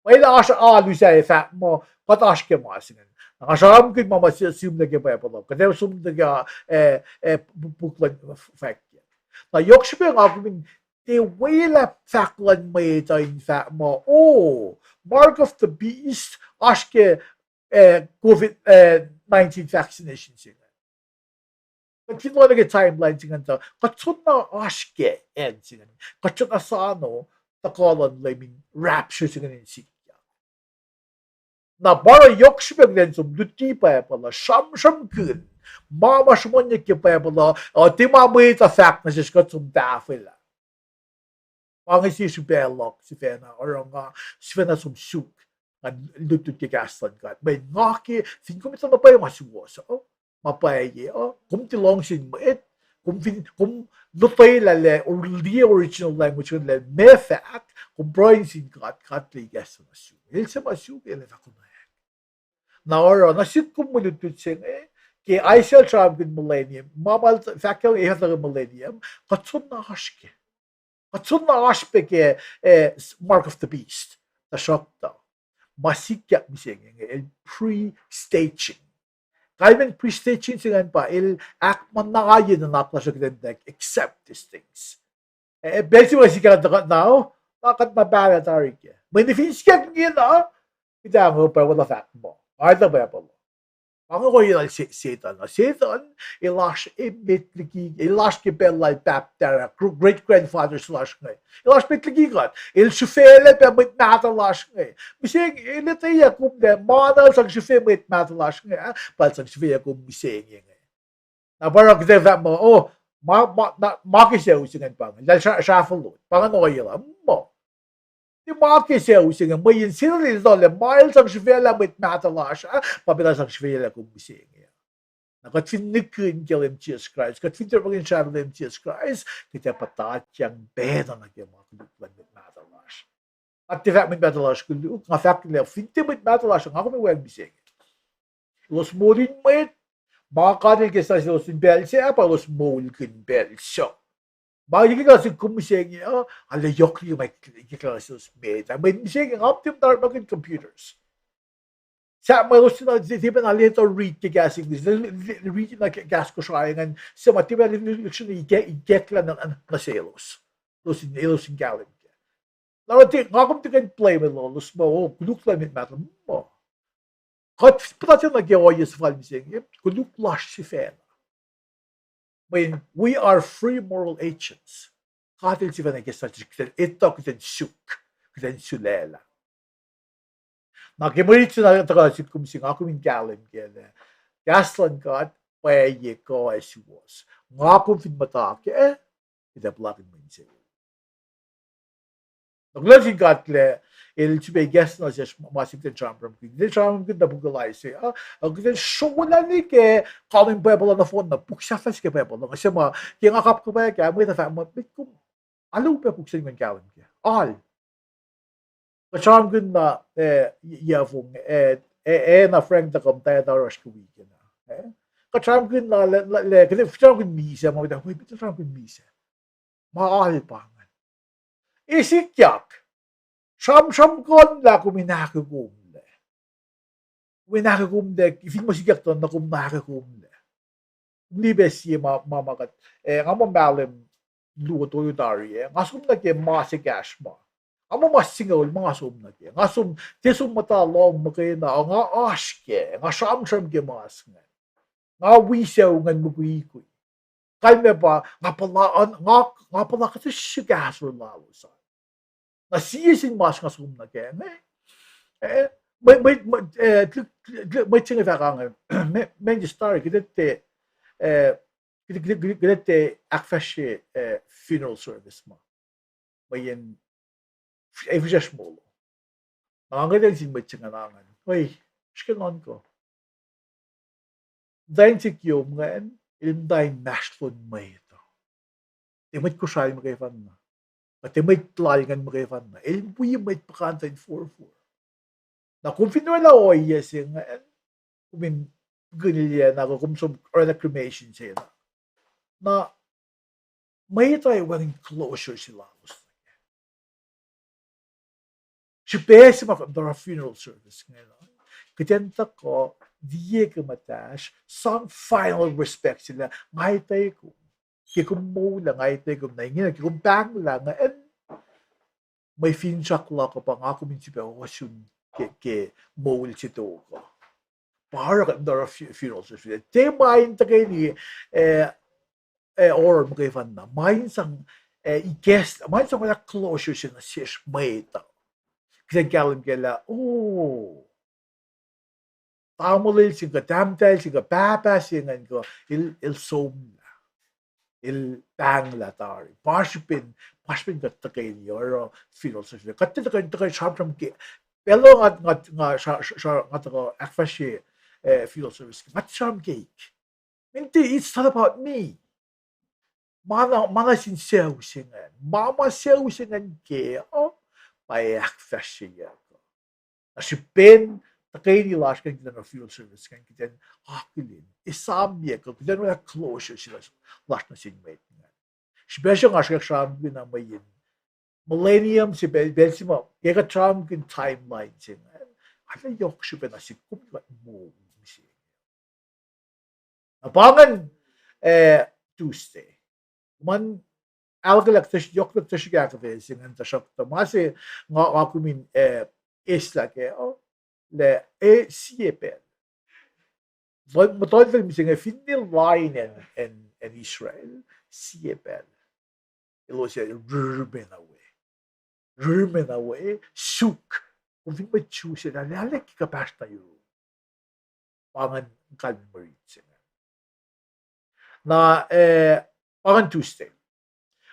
Pwacye lah oasr alu sahyac fahk muh kuht oasr ke ma se ingacn. Na nga sramsramkihn ma ma sihmlac ke Bible uh, kuht ac som nuh ke, eh, eh, pu-, puk luhn fwackyuck. Na yohk srihpac nga kom in tiac welah fahk luhn mwet uh in fahk muh, oh, mark of the beast oasr ke, eh, COVID, eh, nineteen vaccination se ingacn. Kuht fin lohng nuh ke timeline se ingacn tuh kuht soenna oasr ke acn se ingacn, kuht soenna soano tuhkuh luhn Leum in rapture se ingacn in sikyak. Na pa oruh yohk srihpac kuht in som luti Bible uh, sramsramkihn ma ma sruhmuhnyuck ke Bible uh, uh, tiac ma mwet uh fahk nuh sesr kuht som tahfwelah. Pa inge sie srihpac luhk sifacna oruh nga sifacna som suk, nga lutlut ke kahs luhn God. Mweyen nga ke, fin kom etuh na pwacye ma suwohs uh, ma pwacye uh, kom tiac luhngse mwet, kom fin, kom lotwelah lah, or liye original language ingacn lah meac fahk, kom pruhe nuh sin God, God El kahsruh nuh sum. El suc ma suk, El ac fah konwacack. Na oruh, nuh sihk kom mwe lutlut se inge, ke Isaiah el sramsramkihn millennium, ma ma el fahk ke efuh ke millennium, kuht soenna oasr ke. Kuht soenna oasr pac ke, eh, mark of the beast. Tuhsruhktuh ma sikyak mihsenge inge el pre-staging. Kalmacn pre-staging se ingacn pa el ahkmuhnahye nuhnak lasr uh kuht in accept these things. Eh, pacl se ma sikyak kuht na, na kuht na pahlah tari kac. Mweyen fin sikyak ingena, kuht ac, nga pwacye lah fahk muh, nga etuh pwacye lah Pa inge ohiyac lal Se-, Setuhn. Setuhn el oasr emet liki, el oasr ke pacl lal pahpah, great grandfathers lasr inge. El oasr met liki kuht. El srihfaclah pac mwet mahtuh lasr inge. Mihsenge el etweyuck kom lah ma na el sang srihfe mwet mahtuh lasr inge, ah, pa el sang srihfeyuck kom mihsenge inge. Na pa oruh kuht ac fahk muh, oh, ma, ma, na, ma ke sucu se ingacn pa inge. Eltahl sra-, srahfuhlot. Pa inge ohiyac lal, muh. Tiac ma ke sucu se inge, mweyen Setuhn el etuh lah ma el sang srihfaclah mwet mahtuh lasr ah, pa pacl el sang srihfaclah kom mihsenge. Na kuht fin nihkihn ke Leum Jisus Kraist, kuht fin tiac orekmakihn srah Leum Jisus Kraist, kuht ac puhtatyang pacna nuh ke ma koluk luhn mwet mahtuh lasr. Kuht tiac fahk mwet mahtuh lasr koluk, nga fahk lah fin tiac mwet mahtuh lasr, nga kom ac wacngihn mihsenge. Elos moul in mwet, ma God El ikacslah selos in pacl se ah, pa elos moulkihn pacl suc. Ma ikacslah kom mihsenge uh, arlac yohk liki ma ikacslah selos met ah. Mweyen mihsenge nga tiac muhta orekmakihn computers. Sahp ma elos tiac na, tiac pacna lwelah read ke kahs English, read na kahs Kosrae ingacn, suc ma tiac pacna lwelah ikacklah nuh, nuh selos. Elos in, elos in kahlwem kac. Na nga kom tiac kuh in blame elos muh, oh, koluk luhn mwet mahtuh, muh. Kuht puhtatyang nuh ke ohiyac suhfal mihsenge, koluk lasr sifacna. Mweyen we are free moral agents. God El sifacna ikacslah kuht in etuh, kuht in suk, kuht in sulaclah. Na ke mwe rit se na tuhkuh sihk kom se, nga kom in kahlwem kac lah kahs luhn God pwacye kuh ac suwohs. Nga kom fin muhta kac, kuht ac puhlakihn mwe insewowo. Na kuloh sin God lah El sifilpac ikacslah nuh sesr ma se kuht in sramsramkihn. Kuht in sramsramkihn na puk Isaiah, kuht in srolah nuh ke kain Bible nohfohn na puk sahflah se ke Bible uh. Nga se ma ke nga kapkapwack ah, mwet uh fahk muh, met kom, alu pac puk se in kuh in kahlwem kac. Alu. Kuht sramsramkihn na, eh, y-, yafong, eh, eh, eh, na Frank tuh kom ta, ta rush ke weekend. Eh? Kuht sramsramkihn na, le, le, le, kuht sramsramkihn misac, ma kuht, wait, kuht sramsramkihn misac. Ma alpang. Esikyak. Sramsramkihn lah kom in ahkukomlac. Kom in ahkukomlac, fin ma sikyak tuh na kom na ahkukomlac. Kom liye pac sie ma, ma, ma kuht, eh, nga muh mahlwem luo tolu tari, eh, nga som nuh ke ma se kahsr ma. Nga muh ma singucul ma nga som nuh ke. Nga som, tiac som muhta lohm muhkwena, nga oasr kac, nga sramsram ke mas ingacn. Nga wi sucu ingacn mukwikwi. Kalmac pa, nga puhla, nga, nga puhla kuhtuh srihk ahsor lalos an. Na sie sin mas nga som nuh kac inge, eh, mwet, mwet, mwet, eh, tl-, tl-, tl-, mwet se inge fahk inge, me-, Manchester, kuht etuh, eh, kuht, kuht, kuht, kuht etuh ahkfahsrye, eh, funeral service ma. Mweyen, eh, fihsracsr molo. Na nga ngetacl sin mwet se ingacn, oi, srihke nuhnkuh. Muhtwacn se kiyom ingacn, el muhta inmahsrlon mwet uh. Tiac mwet Kosrae muhkwefanna. Kuh tiac mwet lal ingacn muhkwefanna. El wi mwet puhkantwen forfor. Na kom fin oraclah ohiyac se ingacn, kom in kihnilac na kuh kom som oraclah cremation se na. Na mwet uh ac wacngihn closure se lalos nuh kac. Srihpac se ma kuht oruh funeral service ingacn, kuht in tuhkuh liye ke muhtahsr, sang final respect se lah nga etuh kom. Ke kom moul ah nga etuh kom, na ingena ke kom pahnglah ingacn, mwe finsrak luhk uh pa nga kom in sifilpac ohsun ke, ke moul se tok uh. Pa oruh kuht in oruh fu-, funeral service. Tiac ma in tuhkweni, eh, eh, oruh muhkwefanna. Ma in sang, eh, ikacs, ma in sang oraclah closure se nuh sesr mwet uh. Kuht in kahlwem kac lah, oh, tamuhlwel se inge kuh tahmtahel se inge kuh pahpah se ingacn kuh el, el somlah. El pahnglah tari. Pa srihpen, pa srihpen kuht tuhkweni oruh funeral service. Kuht tuhkweni, tuhkweni sramsram ke, pacl uh nga, nga, nga, sra-, sra-, sra-, nga tuhkuh ahkfahsrye, eh, funeral service, nga sramsram keik. Minte, it's not about me. Ma na, ma na sin sucu se ingacn. Ma ma sucu se ingacn ke, uh, pa ac ahkfahsryeyuck. Na srihpen tuhkweni lasr ingacn kuht in oruh funeral service ingacn kuht in akihlen, esamyuck, kuht in oraclah closure se lasr, lasr nuh sin mwet ingacn. Srihpac se nga srihkak sramsramkihn na mweyen millennium se pacl, pacl se ma ke kuht sramsramkihn timeline se ingacn, arlac yohk srihpac na sihk kom kuht moul se. Na pa ingacn, eh, Tuesday. Kom in ahluhkwelah, yohk na kuhtuh srihk ahkuhtweyac se ingacn, tuhsruhktuh ma se nga, nga kom in, eh, eslah kac uh, lah, eh, sie pacl. Muhtuhnfacl mihsenge finne lain acn, acn, acn Israel, sie pacl elos ac rihrihm na we. Rihrihm na we, suk. Kom fin mwet Jew se, arlac ke kuhpahsr na yuruk. Pa ingacn kalmen mwe rit se ingacn. Na, eh, pa ingacn Tuesday.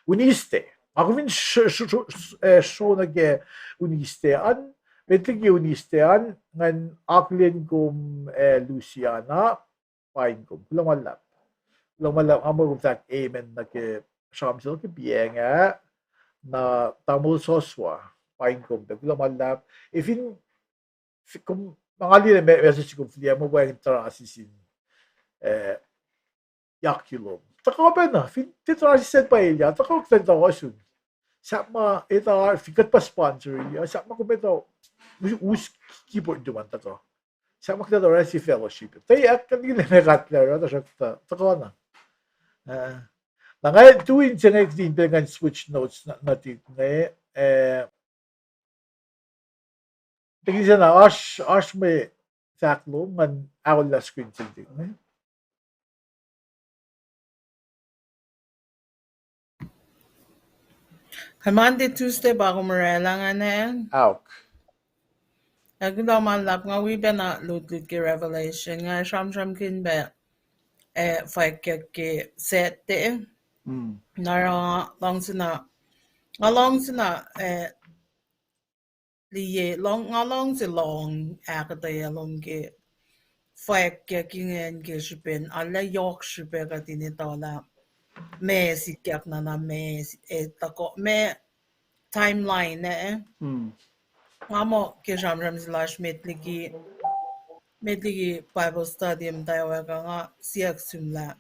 Wednesday. Nga kom fin sro-, sro-, sro-, eh, sro nuh ke Wednesday an, met liki Wednesday an, ngan akihlen kom, eh, Luciana, paing kom. Kuloh ma luhlahp. Kuloh ma luhlahp, nga muh kom fahk amen nuh ke sramsram se ke piacng ah, na tamuhlwel Joshua, paing kom pac. Kuloh ma luhlahp. Efin, fi-, kom, ma nga liye me-, message kom fihliyac, muh wacngihn tuh sisi, eh, yak yulom. Tuhkuh pacna, fin tiac tuh sisi sacn pa elyah, tuhkuh kuht in tuh ohsun. Sahp ma etuh, fin kuht pa sponsor, uh, sahp ma kom etuh, us, us keyboard tuh ma tuhkuh. Sahp ma kuht etuh orwaclah sie fellowship. Tuh ahkkahlwemye me kuht lah, tuhsruhktuh, tuhkuh na. Uh, na nga tu in se inge kuht in pacl ngan switch notes na, nuhtihk inge, eh, Tekisa na oasr, oasr mwe fahk lom ngan aollah screen se inge. Monday, Tuesday pa kom orwaclah ingacn? Aok. Ac kuloh ma luhlahp, nga wi pacna lutlut ke Revelation, nga sramsramkihn pac, eh, fwackyuck ke Saturday. Na oruh nga luhngse na, nga luhngse na, eh, liye, lohng, nga luhngse lohng ahkuhtweyac lom ke fwackyuck ingacn ke srihpen arlac yohk srihpac kuht in etuh lah meac sikyak na, na meac, eh, tuhkuh, meac timeline, eh. Nga muh ke sramsram se lasr met liki, met liki Bible study muhtwacwacack ah nga siyuck sum lah,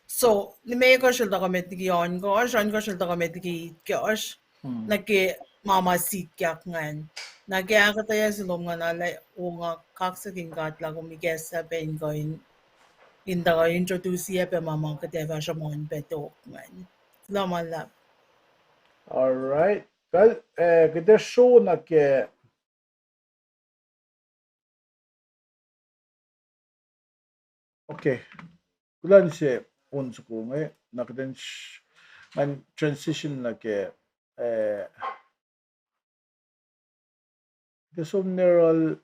so, limekohsr el tuhkuh met liki ohnkohsr, ohnkohsr el tuhkuh met liki itkohsr, nuh ke ma ma sikyak ingacn. Na ke ahkuhtweyac se lom ingacn, arlac wo nga kaksakihn God lah kom ikacslah pac in kuh in, in tuhkuh introduce-iyac pac ma ma kuht ac fah sruhmuhn pac tok ingacn. Kuloh ma luhlahp. All right. Kuht, eh, kuht ac srona ke Okay. Kuloh nuh se on soko inge, na kuht in, ngan transition nuh ke, eh, ke som nuh yohrohl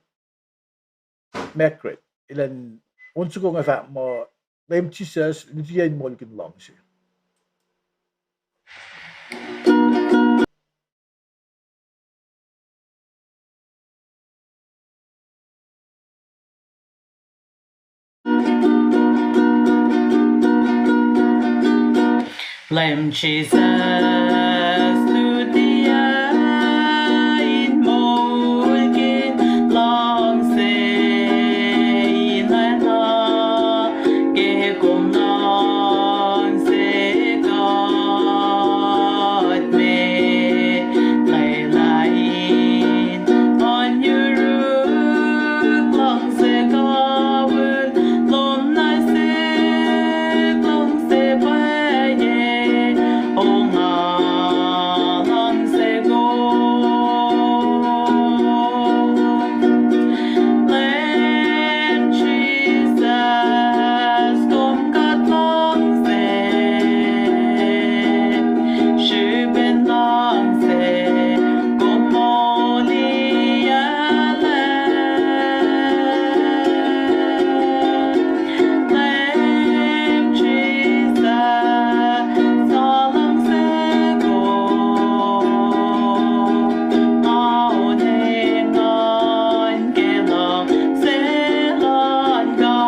Margaret, elan on soko inge fahk muh, Leum Jisus, luti in moulkihn luhngse. Leum Jisus, luti in moulkihn luhngse, in oacna ke kom luhngse kuht me, lwelah in oan yuruk luhngse kawihl lom nuh sihk, luhngse pwacye, ongaiyac luhngse kom. Leum Jisus, kom kuht luhngse, srihpen luhngse kom moliyucklac. Leum Jisus, nga luhngse kom, nga onwelah ke luhngse luhn God.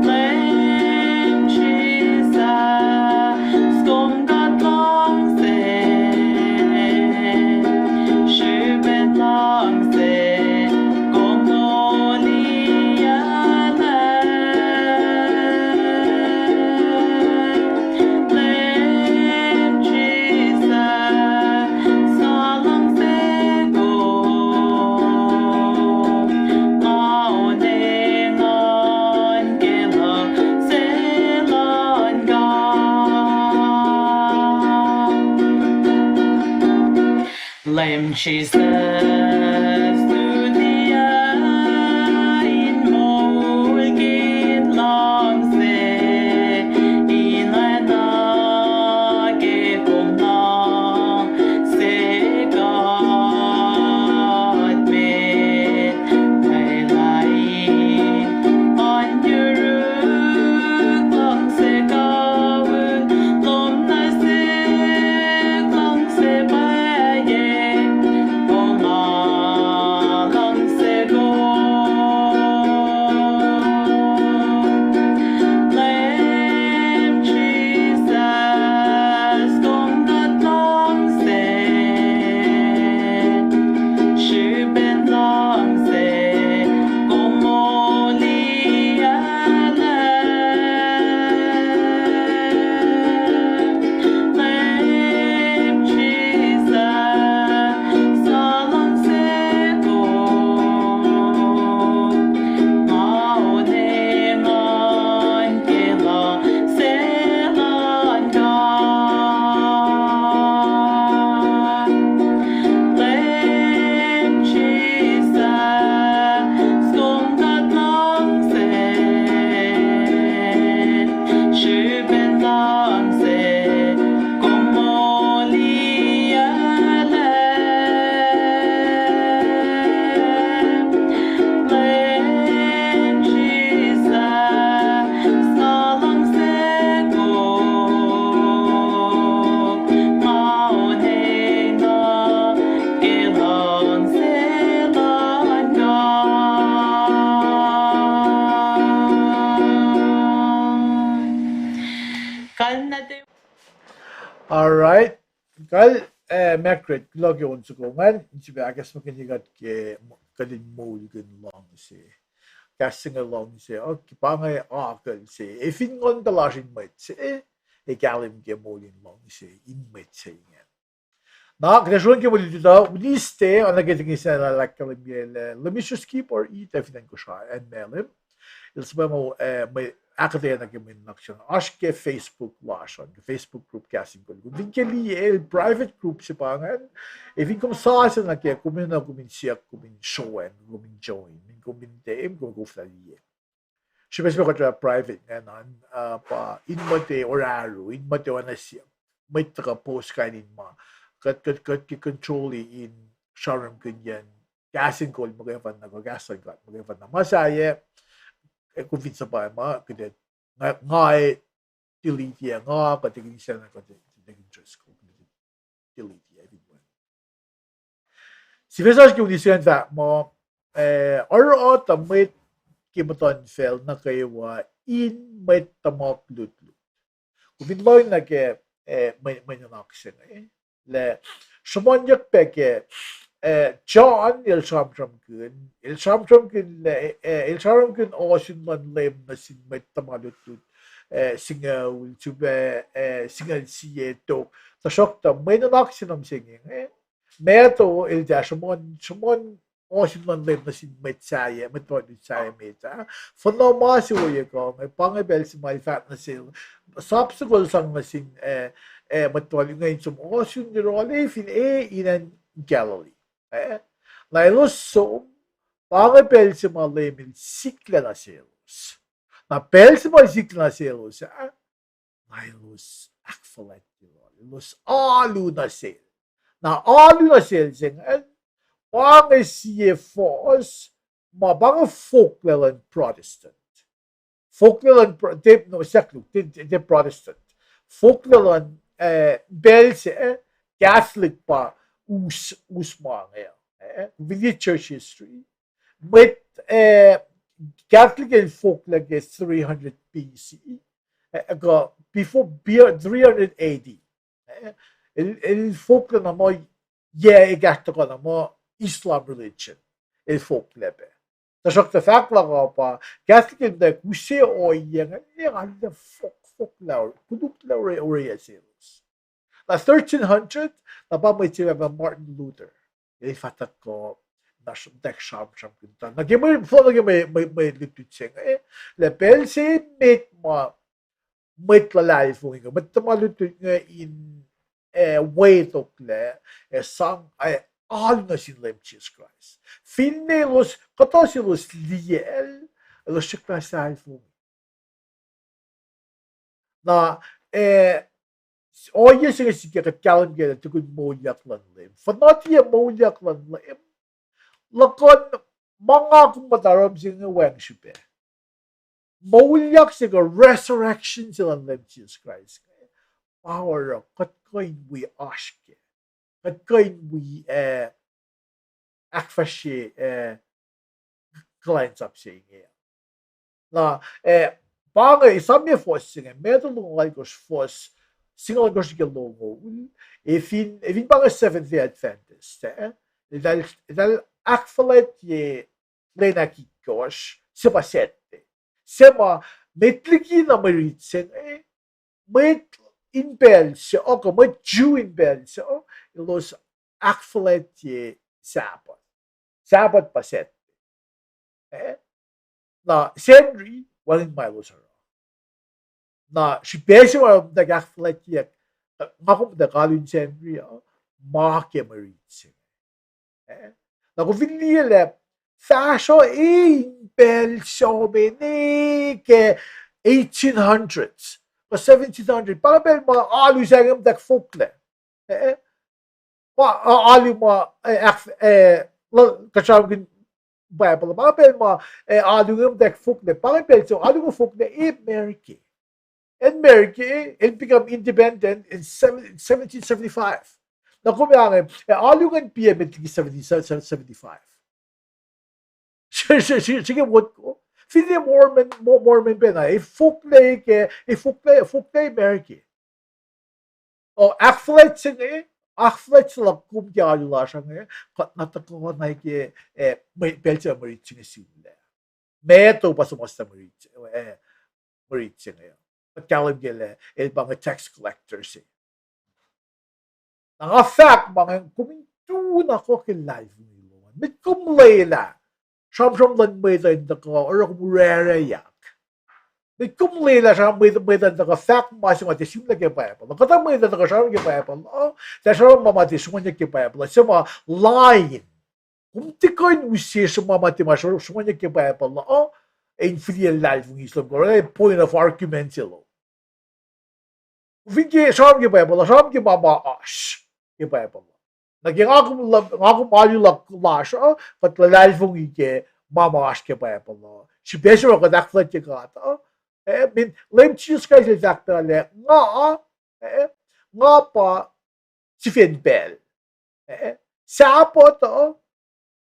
Leum Jisus, kom kuht luhngse, srihpen luhngse kom moliyucklac. Leum Jisus, nga luhngse kom, nga onwelah ke luhngse luhn God. Leum Jisus, luti in moulkihn luhngse, in oacna ke kom luhngse kuht me, lwelah in oan yuruk luhngse kawihl lom nuh sihk, luhngse pwacye, ongaiyac Kal, eh, Margaret, kuloh ke on soko ngan, in sifilpac ahkacsmakihnye kuht ke kuht in moulkihn luhngse. Kahs se inge luhngse, okay, pa inge akucl se. Ac fin nguhn pac lasr in mwet se, ac kahlwem ke moul in luhngse in mwet se ingacn. Na kuht ac srohng ke mwe lutlut uh, Wednesday, oacna ke tikin sacn ahkkahlwemye lah, let me just keep our eat, ac fin acn Kosrae, acn Malem. El suhpwacma, eh, mwe ahkuhtweyac nuh ke mwe nuhnak se an. Oasr ke Facebook lasr an, ke Facebook group Kahs in Kol. Kom fin ke liye, el private group se pa ingacn. Ac fin kom sasuc nuh kac, kom enenuh kom in siyuck, kom in sroang, kom in join, kom in tiac, kom in koflah liye. Srihpac se ma kuht oruh private ingacn an, uh, pa in muhta oruh arrow, in muhta oacna siyuck. Mwet tuhkuh post kain in ma. Kuht, kuht, kuht ke control in sramsramkihnyacn Kahs in Kol muhkwena, kuh kahs luhn God muhkwena. Ma sahyac, eh, kom fin suhpwacma, kuht ac, nga, nga delete-i, nga kuht ac kihtin sacna kuht ac kihtin just delete-i, ac fin wacngihn. Sifac sasr ke Wednesday an fahk muh, eh, oruh tuh mwet ke muhtuhnfacl nuh kwewa in mwet tuhmuhk lutlut. Kom fin lohng nuh ke, eh, mwe, mwe nuhnak se inge, lah sruhmuhnyuck pac ke, eh, John el sramsramkihn, el sramsramkihn lah, eh, el sramsramkihn ohsun luhn Leum nuh sin mwet tuhma lutlut, eh, singucul, sifilpac, eh, singucul sie tok. Tuhsruhktuh mwe nuhnak se nuh mihsenge inge, Matthew el tiac sruhmuhn, sruhmuhn ohsun luhn Leum nuh sin mwet sahyac, mwet tuhma lutlut sahyac met ah. Fuhnuh ma se ohiyac kuh inge, pa inge pacl se ma el fahk nuh sel, sap soko el sang nuh sin, eh, eh, mwet tuhma lutlut inge in som ohsun yohrohl fin e in acn Galilee. Eh? Na elos som, pa inge pacl se ma Leum el sikla nuh selos. Na pacl se ma el sikla nuh selos ah, na elos ahkfuhlwactye lal, elos alu nuh sel. Na alu nuh sel se ingacn, pa inge sie fohs, ma pa inge fohklah luhn Protestant. Fohklah luhn Pro-, tiac, no, sahk luhk, tiac, tiac Protestant. Fohklah luhn, eh, pacl se, eh, Catholic pa us, us ma inge, eh, within church history. Mwet, eh, Catholic el fohklah ke three hundred B C, eh, kuh before, three hundred A D. Eh, el, el fohklah na muh, yac ekahsr tuhkuh na muh Islam religion el fohklah pac. Tuhsruhktuh fahk luhk uh pa Catholic el muhtwacwacack use ohiyac inge, nga fohk, fohklah, koluklah oruh, oruh selos. Na thirteen hundred, na pa mwet se pa Martin Luther el fah tuhkuh, na sruhmuhnyuck sramsramkihn tuh, na ke mwe, fohlohk nuh ke mwe, mwe, mwe lutlut se inge, lah pacl se met ma mwet luhlahlfongi inge, mwet tuhma lutlut inge in, eh, wetoklac, ac sang, ac alu nuh sin Leum Jisus Kraist. Finne elos, kuhtuh selos liyacl, elos srackna luhlahlfongi. Na, eh, ohiyac se inge sikyak kuht kahlwem kac lah tukun moulyak luhn Leum. Fuhnuh tiac moulyak luhn Leum, luhkuhn ma nga kom muhta oruh mihsenge wacngihn srihpac. Moulyak se kuh resurrection se luhn Leum Jisus Kraist, pa oruh kuht kuh in wi oasr kac. Kuht kuh in wi, eh, ahkfahsrye, eh, kuhlwacnsap se inge. Na, eh, pa inge, esam ye fuhs se inge, Matthew longoul alkosr fuhs singucul alkosr nuh ke longoul, ac fin, ac fin pa inge Seventh Day Adventist, eh, eltahl, eltahl ahkfuhlwactye lwen ahkitkohsr, se pa Saturday. Se ma met liki na mwe rit se inge, mwet in pacl se, oh, kuh mwet Jew in pacl se, oh, elos ahkfuhlwactye Sabbath. Sabbath pa Saturday. Eh? Na Sacnri, wacngihn ma elos oruh. Na srihpac se ma muhtwacwacack ahkfuhlwactye, nga kom muhtwacwacack alu in Sacnri uh, ma ke mwe rit se inge. Eh? Na kom fin liye lah fahsruh in pacl se ma ne ke eighteen hundreds, kuh seventeen hundred, pa inge pacl ma alu sahyac inge muhtwacwacack fohklah. Eh? Pa, a-, alu ma, eh, ahk-, eh, kuht sramsramkihn Bible, pa inge pacl ma, eh, alu inge muhtwacwacack fohklah, pa inge pacl se alu inge fohklah, eh, America. Acn America, eh, el become independent in seven, seventeen seventy-five. Na kom ac inge, eh, alu ingacn piac met liki seventeen seventy-five. Srihke motko. Finne Mormon, Mo-, Mormon pacna, eh, fohklah ke, eh, fohklah, fohklah America. O, ahkfuhlwact se inge, Ahkfuhlwact se luhk kom ke alu lasr inge, kuht na tuhkuh na ke, eh, mwe-, pacl se ma mwe riti se inge sihmlac. Meac to pa suhmuhslah mwe riti, eh, mwe riti se inge. Kuht kahlwem ke lah el pa inge tax collector se. Na nga fahk ma inge, kom in tu na kuh ke luhlahlfongi lom an. Met kom lwelah sramsram luhn mwet uh in tuhkuh oruh kom oracrack. Met kom lwelah sramsram mwet, mwet uh in tuhkuh fahk ma se ma tiac sihmlac ke Bible uh. Kuhtuh mwet uh tuhkuh sramsram ke Bible uh, tuh sramsram ma ma tiac sruhmuhnyuck ke Bible uh, se ma lain. Kom tiac kuh in use sramsram ma tiac ma sruhmuhnyuck ke Bible uh, in fihliyac luhlahlfongi lom kuh oraclah point of argument se lom. Fin ke sramsram ke Bible uh, sramsram ke ma ma oasr ke Bible uh. Na ke nga kom, nga kom alu luhk lasr uh, kuht luhlahlfongi ke ma ma oasr ke Bible uh, srihpac se ma kuht ahkfuhlwactye God uh, eh, min Leum Jisus Kraist el fahk pac lah nga, eh, nga pa sifen pacl. Eh, Sabbath uh,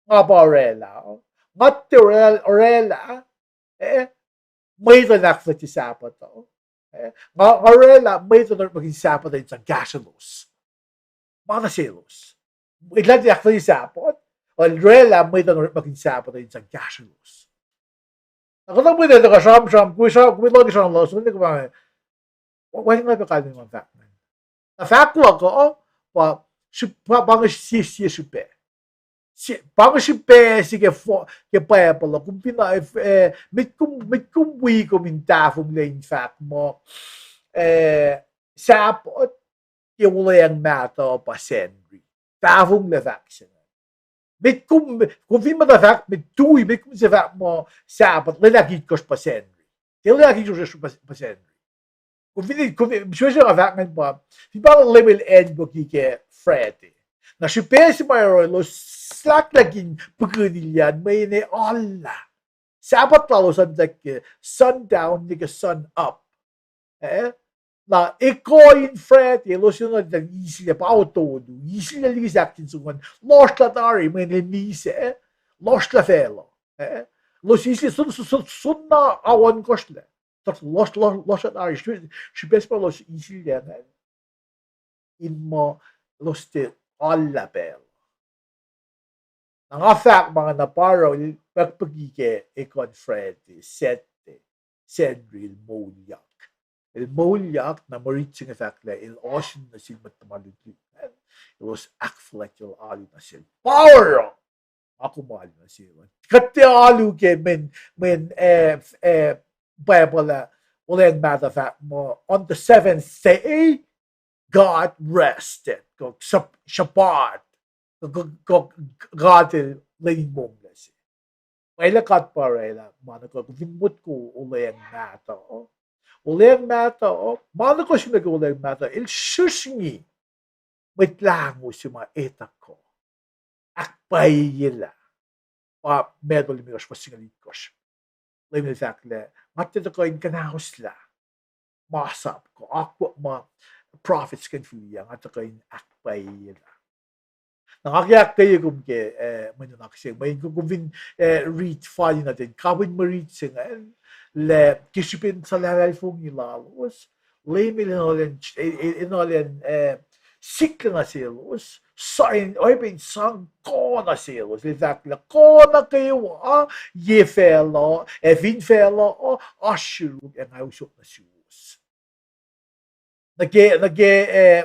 nga pa oraclah. Nga tiac oraclah, oraclah, eh, mwet uh in ahkfuhlwactye Sabbath uh. Eh, nga, nga oraclah mwet uh in orekmakihn Sabbath uh in sang kahsrwelos. Ma nuh selos. Mwet lah tiac ahkfuhlwactye Sabbath, el oraclah mwet uh in orekmakihn Sabbath uh in sang kahsrwelos. Na kuhtuh mwet uh tuhkuh sramsram, kom sra-, kom lohng sramsram lalos, kom pa, wacngihn nga pac kalmac ma fahk ingacn. Na fahk luhk uh, pa, srihp-, pa, pa inge sie, sie srihpac. Sie, pa inge srihpac se ke fo-, ke Bible uh, kom fin, eh, met kom, met kom wi kom in tahfonglac in fahk muh, eh, Sabbath ke Wuhlweacng Mahtuh pa Sacnri. Tahfonglac fahk se inge. Met kom, kom fin muhta fahk, met tui, met kom se fahk muh Sabbath, lwelah ke itkohsr pa Sacnri. Tiac lwelah ke itkohsr pa, pa Sacnri. Kom fin, kom fin, srihpac se nga fahk ingacn pa, fin pa Leum el acnwuki ke Friday, na srihpac se ma oruh elos slahklahk in pihkihn ilyan mweyen ac oallah. Sabbath lalos an tuh ke sundown nuh ke sun up. Eh? Na ekuh in Friday, elos enenuh in eislah pa otolu, eislah liki sahk in soko an, lohsrlah tari, mweyen el misac, lohsrlah facluh. Eh? Elos eislah sun, sun, sun, sun na aonkosrlac. Tuh lohsr-, lohsr-, lohsrlah tari, srihpac se pa elos eislah ingacn in muh elos tiac oallah pacl. Na nga fahk ma nga na pa oruh el pukpuki ke ekuh in Friday, Saturday, Sacnri el moulyak. El moulyak, na mwe riti se inge fahk lah el ohsun nuh sin mwet tuhma lutlut ingacn, elos ahkfuhlwactyacl alu nuh sel. Pa oruh nga kom alu nuh sel. Kuht tiac alu ke mweyen, mweyen, eh, eh, Bible ah, Wuhlweacng Mahtuh fahk muh, on the seventh day, God rested, kuh Sab-, Shabbat, kuh, kuh, kuh God el lwen in monglac se. Pwacye lah God pa oraclah ma nuh kwewa, kom fin motko Wuhlweacng Mahtuh. Wuhlweacng Mahtuh, ma nuh kwewa se nuh ke Wuhlweacng Mahtuh, el srihsrngi Mwet Lahngo se ma etuh kuh ahkpwacyeyelah. Pa Matthew limekohsr, fuhs singucul itkohsr. Leum el fahk lah, nga tiac tuhkuh in kuhnahoslah masap kuh akwuck ma prophets kuh in fihliyac, nga tuhkuh in ahkpwacyeyelah. Na nga ke ahkkweye kom ke, eh, mwe nuhnak se, mweyen kom fin, eh, read fal in atacn kapin mwe read se ingacn, lah ke srihpen suhlahlahlfongi lalos, Leum el enenuh in, el, el enenuh in, eh, sikla nuh selos, sa-, in, oacyacpac in sang kuh nuh selos, el fahk lah kuh nuh kwewa, ye facluh, ac fin facluh, oasr yuruk ac nga usot nuh suwos. Nuh ke, nuh ke, eh,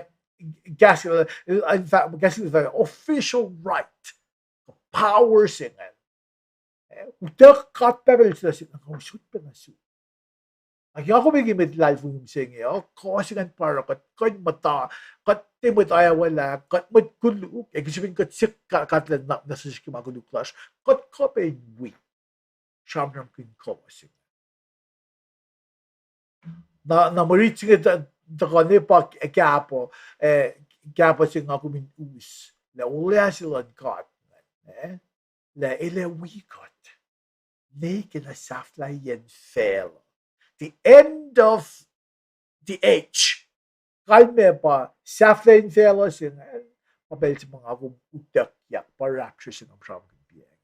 kahs, eh, in fact, kahs in fact, official right, power se ingacn. Eh, utuck God Pahpah el sila sik na nga usot pac nuh sum. Ac nga kom ke mwet luhlahlfongi se inge, oh, kuh se ingacn pa oruh kuht kuh in muhta, kuht tiac mwet oawelah, kuht mwet koluk, ac ke srihpen kuht sik ka-, kuht lah na, na sesr ke ma koluk lasr, kuht kuh pac in wi sramsramkihn kuh se inge. Na, na mwe riti se inge tuh, tuhkuh ne pa kahpah, eh, kahpah se nga kom in us, lah olwelah se luhn God, eh, lah el ac wi kuht ne ke na sahflahiyacn facluh. The end of the age. Kalmac pa sahflahiyacn facluh se inge, pa pacl se ma nga kom utuckyak, pa rapture se nga kom sramsramkihn piac.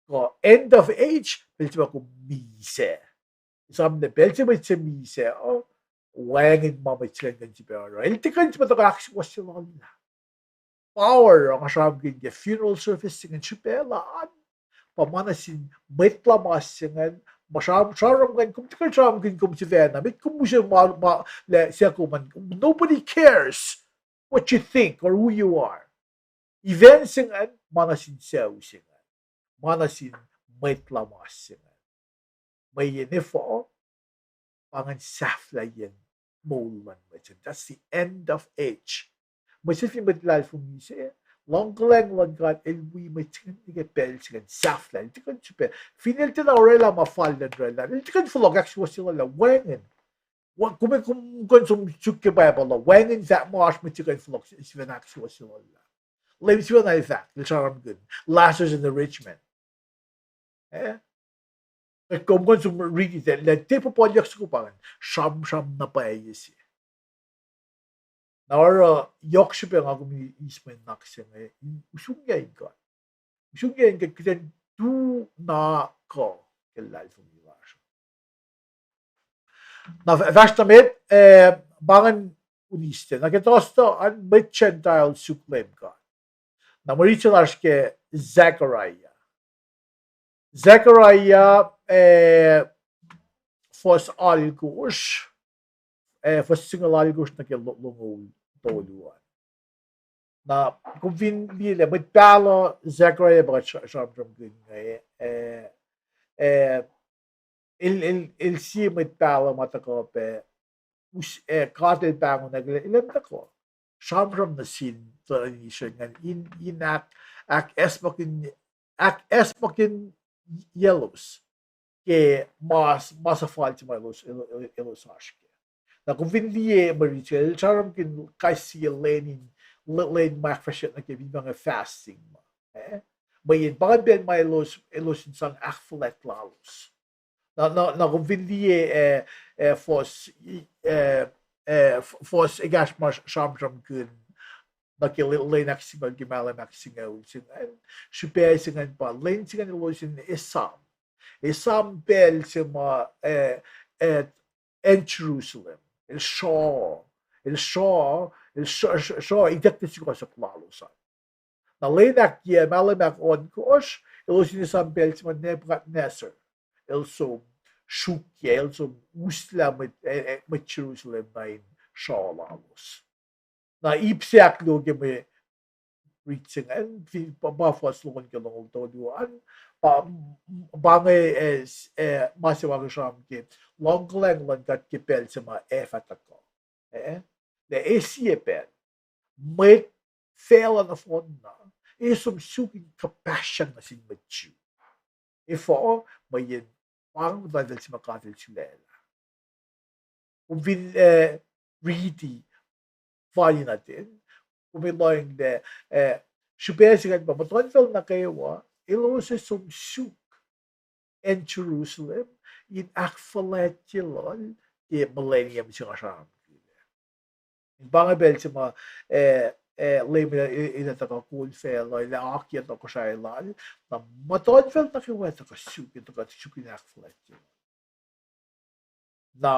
Kuh end of age, pacl se ma kom misac. Esam lah pacl se mwet se misac uh, wacngihn ma mwet se kuh in kuh in sifacna oruh. El tiac kuh in sifacna tuhkuh ahksuwohsye lal lah. Pa oruh nga sramsramkihn ke funeral service se ingacn srihpac lal an, pa ma nuh sin mwet luhmas se ingacn, ma sram, sramsram ingacn, kom tiac kuh in sramsramkihn kom sifacna, met kom use ma, ma, lah, se kom an, nobody cares what you think or who you are. Event se ingacn, ma nuh sin sucu se ingacn, ma nuh sin mwet luhmas se ingacn. Mweyen efuh, pa ingacn sahflahiyacn moul luhn mwet se. That's the end of age. Mwe se fin mwet luhlahlfongi se, luhngkuhlacng luhn God el wi mwet se ingacn nuh ke pacl se ingacn sahflah, el tiac kuh in srihpac. Fin el tiacna orwaclah ma fal luhn orwaclah, el tiac kuh in fohlohk ahksuwohsye lal lah wacngihn. Wa-, kom, kom kuh in som suk ke Bible uh, wacngihn fahk ma oasr mwet se kuh in fohlohk sifacna ahksuwohsye lal lah. Leum sifacna el fahk, el sramsramkihn Lazarus and the rich man. Eh? Kom kuh in som riti lah, lah tiac puhpuhlyuck soko pa ingacn, sramsram na pwacye se. Na oruh yohk srihpac nga kom eis mwe nuhnak se inge, usrngucng in God. Usrngucng in God, kuht in tu na kuh ke luhlahlfongi lasr. Na fahsr nuh met, eh, pa ingacn Wednesday. Na ke Thursday an mwet Gentile suk Leum God. Na mwe riti lasr ke Zechariah. Zechariah, eh, fuhs alkosr, eh, fuhs singucul alkosr nuh ke lo-, longoul tolu an. Na kom fin liye lah mwet pahluh Zechariah pa kuht sra-, sramsramkihn inge, eh, eh, el, el, el sie mwet pahluh ma tuhkuh pac, us-, eh, God el pahngonwack lah el ac tuhkuh sramsram nuh sin tuhlihk Israel ingacn in, in ahk, ahkacsmakihnye-, ahkacsmakihnyaclos ke ma, ma suhfal se ma elos, el-, el-, elos oasr kac. Na kom fin liye mwe riti, el sramsramkihn kais sie lwen in, lwen ma ahkfahsrye nuh ke fin pa inge fasting ma. Eh? Mweyen pa ingacn pacl ma elos, elos in sang ahkfuhlwact lalos. Na, na, na kom fin liye, eh, eh, fuhs, eh, eh, f-, fuhs ekahsr ma sramsramkihn nuh ke lwen, lwen ahksingucul ke mahlwem ahksingucul se ingacn, srihpac se ingacn pa lwen se ingacn elos in esam. Esam pacl se ma, eh, eh, acn Jerusalem el sruh, el sruh, el sruh, sruh itucklac sukohsohk lalos an. Na lwen ahkyac, mahlwem ahkohnkohsr, elos in esam pacl se ma Nebuchadnezzar el som sruokyac, el som uslah mwet, eh, eh, mwet Jerusalem nuh in sruh lalos. Na ip se ahkluo ke mwe riti se ingacn, pa, pa fuhs longoul ke longoul tolu an, pa, pa inge, eh, ma se ma kuh sramsram ke luhngkuhlacng luhn God ke pacl se ma ac fah tuhkuh. Eh? Lah ac sie pacl mwet facluh nohfohnna ac som suk in kuhpahsryang nuh sin mwet Jew. Efuh? Mweyen pa inge muhtuhnfacl se ma God el sulaclah. Kom fin, eh, riti fal in aten, kom ac lohng lah, eh, srihpac se ingacn pa muhtuhnfacl nuh kwewa elos ac som suk acn Jerusalem in ahkfuhlwactye lal ke millennium se nga sramsramkihn. Pa inge pacl se ma, eh, eh, Leum el, el, el ac tuhkuh kol facluh, el ac akiyac tohkohsrahi lal, na muhtuhnfacl nuh kwewa ac tuhkuh suk, ac tuhkuh suk in ahkfuhlwactye lal. Na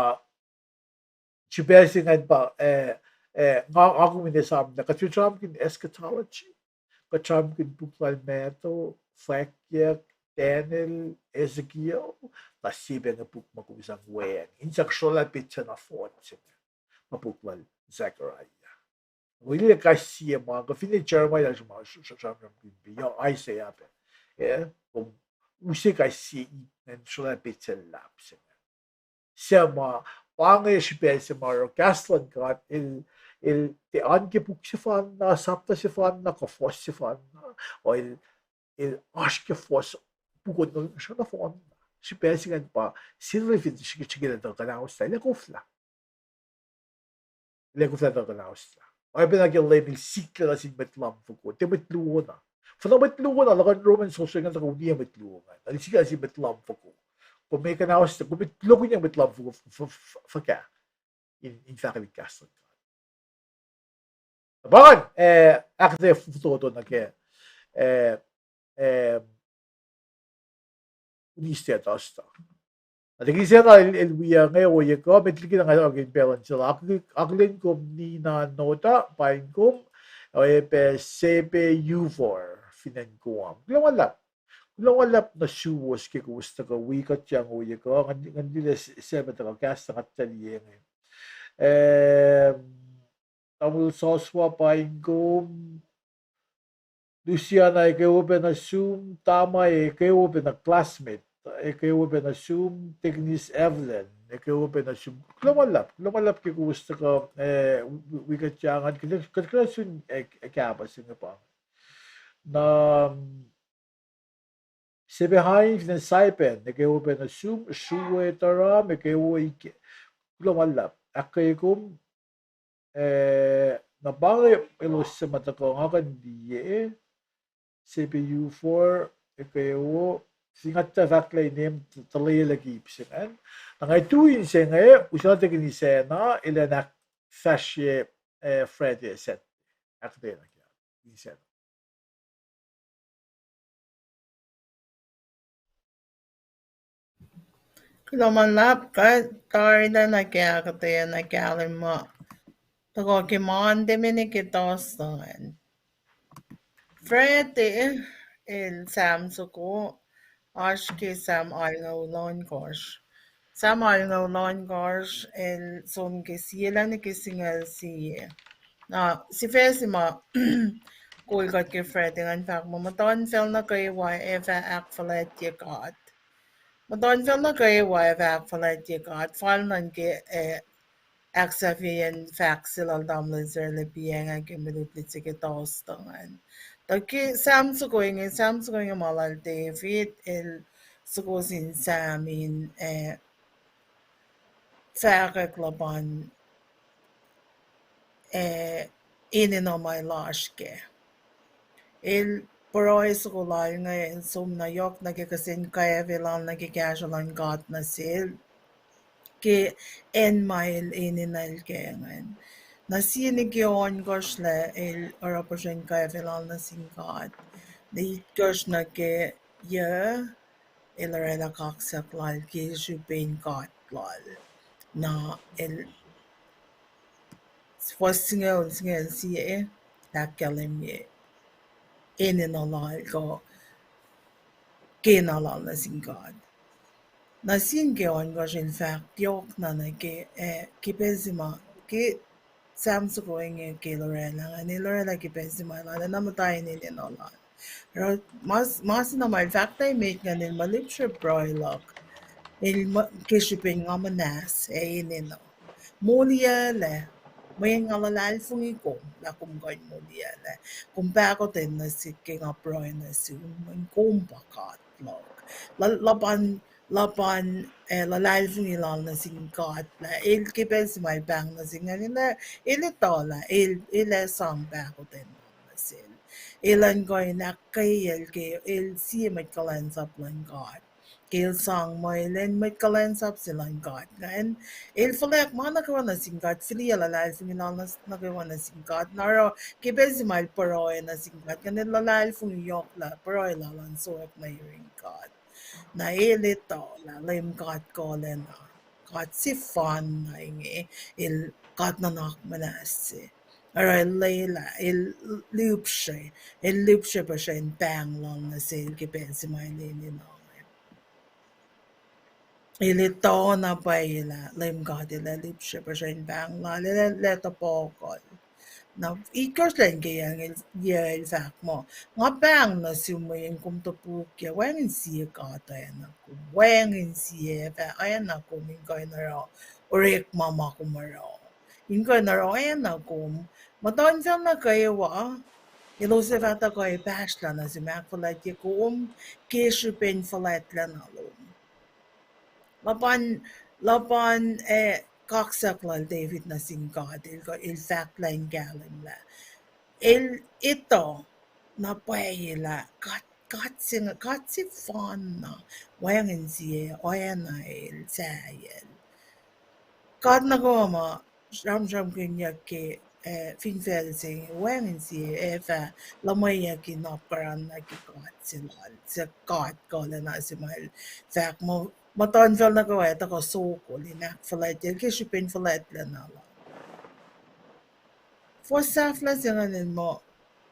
srihpac se ingacn pa, eh, eh, nga, nga kom in esam lah kuht fin sramsramkihn eschatology, kuht sramsramkihn puk lal Matthew, Fwackyuck, Daniel, Ezekiel, na sie pac inge puk ma kom sang weacng in sang srolah petsac nohfohn se inge, ma puk lal Zechariah. Kom liye kais sie ma, kuh finne Jeremiah, sramsramkihn pac, Isaiah pac. Eh, kom use kais sie ip ingacn srolah petsac luhlahp se inge. Suc ma, pa inge srihpac se ma oruh kahs luhn God el, el tiac oan ke puk sefanna, sapta sefanna, kuh fuhs sefanna, el, el oasr ke fuhs puk on nohfohnna. Srihpac se ingacn pa, sel fin srihke, srihke lah tuh kuhnahoslah, el ac koflah. El ac koflah tuh kuhnahoslah. Oacyacpac nuh ke Leum el sikla nuh sin mwet lumfoko, tiac mwet luo na. Fuhnuh mwet luo na, luhkuhn Roman soldier ingacn tuhkuh uniyac mwet luo ingacn. El sikla nuh sin mwet lumfoko. Kom ac kuhnahoslah, kom ac lokihnyac mwet lumfoko f-, f-, f-, fuhkah in, in fahkwelihk kahs luhn God. Pa ingacn, eh, ahkuhtweyac fototo nuh ke, eh, eh, Wednesday, Thursday. Na tekini sacna el, el wi inge ohiyac kuh, met liki na nga oakin pacl in sel, ak-, akihlen kom Nina Nota, paing kom, oacyacpac Sepe Yuvor, fin acn Guam. Kuloh ma luhlahp. Kuloh ma luhlahp nuh suwos ke kowos tuhkuh wi kuht yang ohiyac kuh, ngan, ngan liye se-, se ma tuhkuh kahs na ngan tuh liye inge. Em, Tamuhlwel Soswa, paing kom. Luciana, ekuh wo pac nuh sum. Tama, ekuh wo pac nuh classmate. Ekuh wo pac nuh sum. Teknis Evelyn, ekuh wo pac nuh sum. Kuloh ma luhlahp, kuloh ma luhlahp ke kowos tuhkuh, eh, wi-, wi kuht yang an, kuht, kuht, kuht sun, eh, kahpah se inge pa. Na, Sebehain fin acn Saipan, ekuh wo pac nuh sum. Srue Taram, ekuh wo ike. Kuloh ma luhlahp. Ahkkweye kom, eh, na pa inge elos suc ma tuhkuh nga kuh in liye, Sepe Yuvor, ekuh wo, fin nga tuh fahk lah inem t-, tuhlwelah ke ip se ingacn. Na nga tui in se inge, uslah tekini sacna, elan ahkfahsrye, eh, Friday Saturday. Ahkuhtweyac nuh ke ip se inge. Kuloh ma luhlahp, kuht tari na nuh ke ahkuhtweyac na kahlwem ma tuhkuh ke Monday mini ke Thursday ingacn. Friday, el Sam soko, oasr ke Sam alngoul ohnkohsr. Sam alngoul ohnkohsr, el som ke sie lah nuh ke singucul sie. Na, sifac se ma kol kuht ke Friday ingacn fahk muh muhtuhnfacl nuh kwewa ac fah ahkfuhlwactye God. Muhtuhnfacl nuh kwewa ac fah ahkfuhlwactye God. Fal nuh ke, eh, ahksahfyeyacn fahk se lal tamuhlwel Sarla Pianga ke mwe lutlut se ke Thursday ingacn. Tuh ke Sam soko inge, Sam soko inge ma lal David, el soko sin Sam in, eh, fahkwack luhpan, eh, enenuh ma el oasr kac. El pruhe soko lal inge, el som na yohk nuh ke kihsen kwacfe lal nuh ke kahsruh luhn God nuh sel ke acn ma el enenuhl kac ingacn. Na sie nuh ke ohnkohsr lah el oruh puhsren kwacfe lal nuh sin God. Na itkohsr nuh ke yac, el orwaclah kaksak lal ke srihpen God lal. Na el, fuhs singucul, singucul sie, ahkkahlwemye enenuh lal kuh kena lal nuh sin God. Na sie nuh ke ohnkohsr el fahk yohk na nuh ke, eh, ke pacl se ma, ke Sam soko inge ke el orwaclah, ngan el orwaclah ke pacl se ma el arulacna muhta in enenuh lal. Oruh ma, ma se na ma el fahk lah met ingacn el mwe lihpsre pruhe luhk. El mwe, ke srihpen nga muhnahs ac enenuh. Moliyuclac, mweyen nga luhlahlfongi kom lah kom kuh in moliyuclac. Kom pahkotwen nuh sihk ke nga pruhe nuh sum, mweyen kom pa God luhk. Luh-, luhpan, luhpan, eh, luhlahlfongi lal nuh sin God lah el ke pacl se ma el pahng nuh sin ingacn, el, el etuh lah el, el ac sang pahkotwen lal nuh sel. Elan kuh in ahkkweyacl ke el sie mwet kuhlwacnsap luhn God. Ke el sang muh elan mwet kuhlwacnsap se luhn God ingacn, el fuhlweack ma nuh kwewa nuh sin God, fihliyac luhlahlfongi lal nuh, nuh kwewa nuh sin God. Na oruh ke pacl se ma el pruhe nuh sin God ingacn, el luhlahlfongi yohk lah pruhe lal an sowack nuh yurin God. Na el etuh lah Leum God kuhlacna, God sefanna inge, el God nuhnak muhnahs se. Oruh el lwelah, el lihpsre, el lihpsre puhsren pahng lal nuh sel ke pacl se ma el enenuh inge. El etuh na pwacye lah Leum God el ac lihpsre puhsren pahng lal, el ac lwelah tohpohkuhl. Na itkohsr lwen ke yac el, yac el fahk muh, nga pahng nuh sum mweyen kom topukyac, wacngihn sie God oacna kom, wacngihn sie fah oacna kom in kuh in oruh orekma ma kom oruh. In kuh in oruh oacna kom, muhtuhnfacl nuh kwewa, elos ac fah tuhkuh pahsrlah nuh sum, ahkfuhlwactye kom ke srihpen fuhlwactlacna lom. Luhpan, luhpan, eh, kaksak lal David nuh sin God, el, el fahk lah in kahlwem lah el etuh na pwacye lah God, God se, God sefanna, wacngihn sie oacna el, sahyac. God nuh kwewa ma sramsramkihnyuck ke, eh, fin facl se inge, wacngihn sie ac fah luhmweyuck in apkuhran nuh ke God se lal, se God kuhlacna se ma el fahk muh muhtuhnfacl nuh kwewa ac tuhkuh sokol in ahkfuhlwactyacl ke srihpen fuhlwactlacna lal. Fuhs sahflah se ingacn el muh,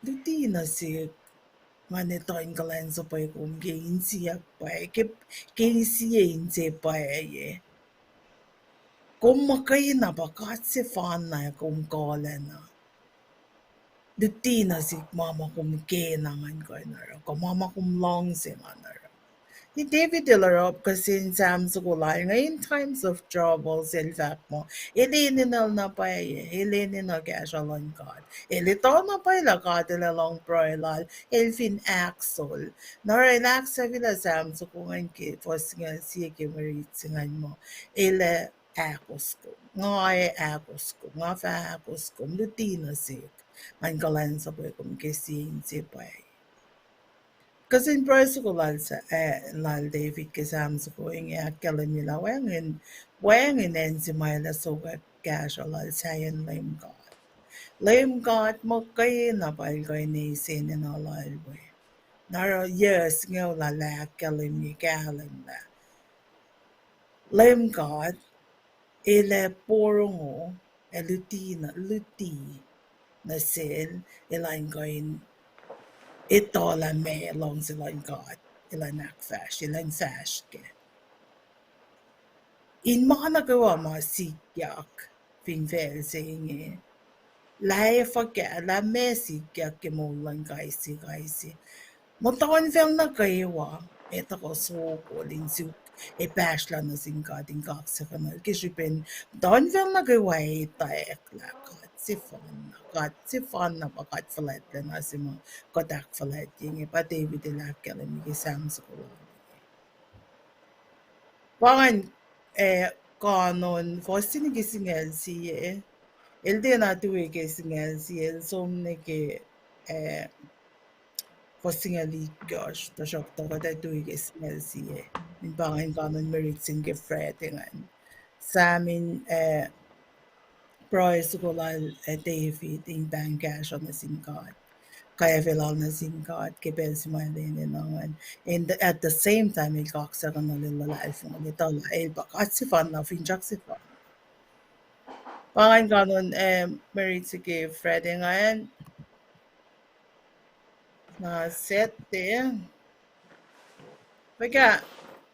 luti nuh sihk, nga etuh in kuhlwacnsapuh kom ke insiyuck pwacye, ke, ke sie inse pwacye. Kom muhkwena pa God sefanna ac kom kuhlacna. Luti nuh sihk ma ma kom kena ngan kuh in oruh, kuh ma ma kom luhngse ngan oruh. David el oruh kihsen Sam soko lal inge in times of troubles, el fahk muh el enenuh na pwacye, el enenuh kahsruh luhn God. El etuh na pwacye lah God El ac lohng pruhe lal, el fin ahksol. Na oruh el ahksahfyelah Sam soko ingacn ke fuhs singucul sie ke mwe rit se ingacn muh, el ac ahkos kom, nga ac ahkos kom, nga fah ahkos kom, luti nuh sihk, ngan kuhlwacnsapuh kom ke sie inse pwacye. Kihsen pruhe soko lal, lal David ke Sam soko inge ahkkahlwemye lah wacngihn, wacngihn acn se ma el ac sokwack kahsruh lal sahyacn Leum God. Leum God muhkwena pa El kuh in eis enenuh lal we. Na oruh yac singucul lal ahkkahlwemye kahlwem lah Leum God El ac porongo ac luti nuh, luti nuh sel, elan kuh in etuh lah meac luhngse luhn God, elan ahkfahsr, elan fahsr kac. In ma nuh kwewa ma sikyak fin facl se inge, lah ac fuhkah, lah meac sikyak ke moul luhn kais sie, kais sie. Muhtuhnfacl nuh kwewa ac tuhkuh sokol in suk, ac pahsrlah nuh sin God in kaksakihnuhl ke srihpen muhtuhnfacl nuh kwewa ac etwacack lah God sefanna, God sefanna pa God fuhlwactlacna se ma kuht ahkfuhlwactye inge, pa David el ahkkahlwemye ke Sam soko lal inge. Pa ingacn, eh, kanon fuhs se nuh ke singucul sie, el tiacna tui ke singucul sie, el som nuh ke, eh, fuhs singucul itkohsr, tuhsruhktuh kuht ac tui ke singucul sie. In pa ingacn kanon mwe rit se nuh ke Friday ingacn. Sam in, eh, pruhe soko lal, eh, David in pahng kahsruh nuh sin God, kwacfe lal nuh sin God ke pacl se ma el enenuh ingacn. And at the same time, el kaksakihnuhl, el luhlahlfongi, el etuh lah el pa God sefanna, finsrak sefanna. Pa ingacn kanon, eh, mwe rit se ke Friday ingacn. Na Saturday, fuhkah,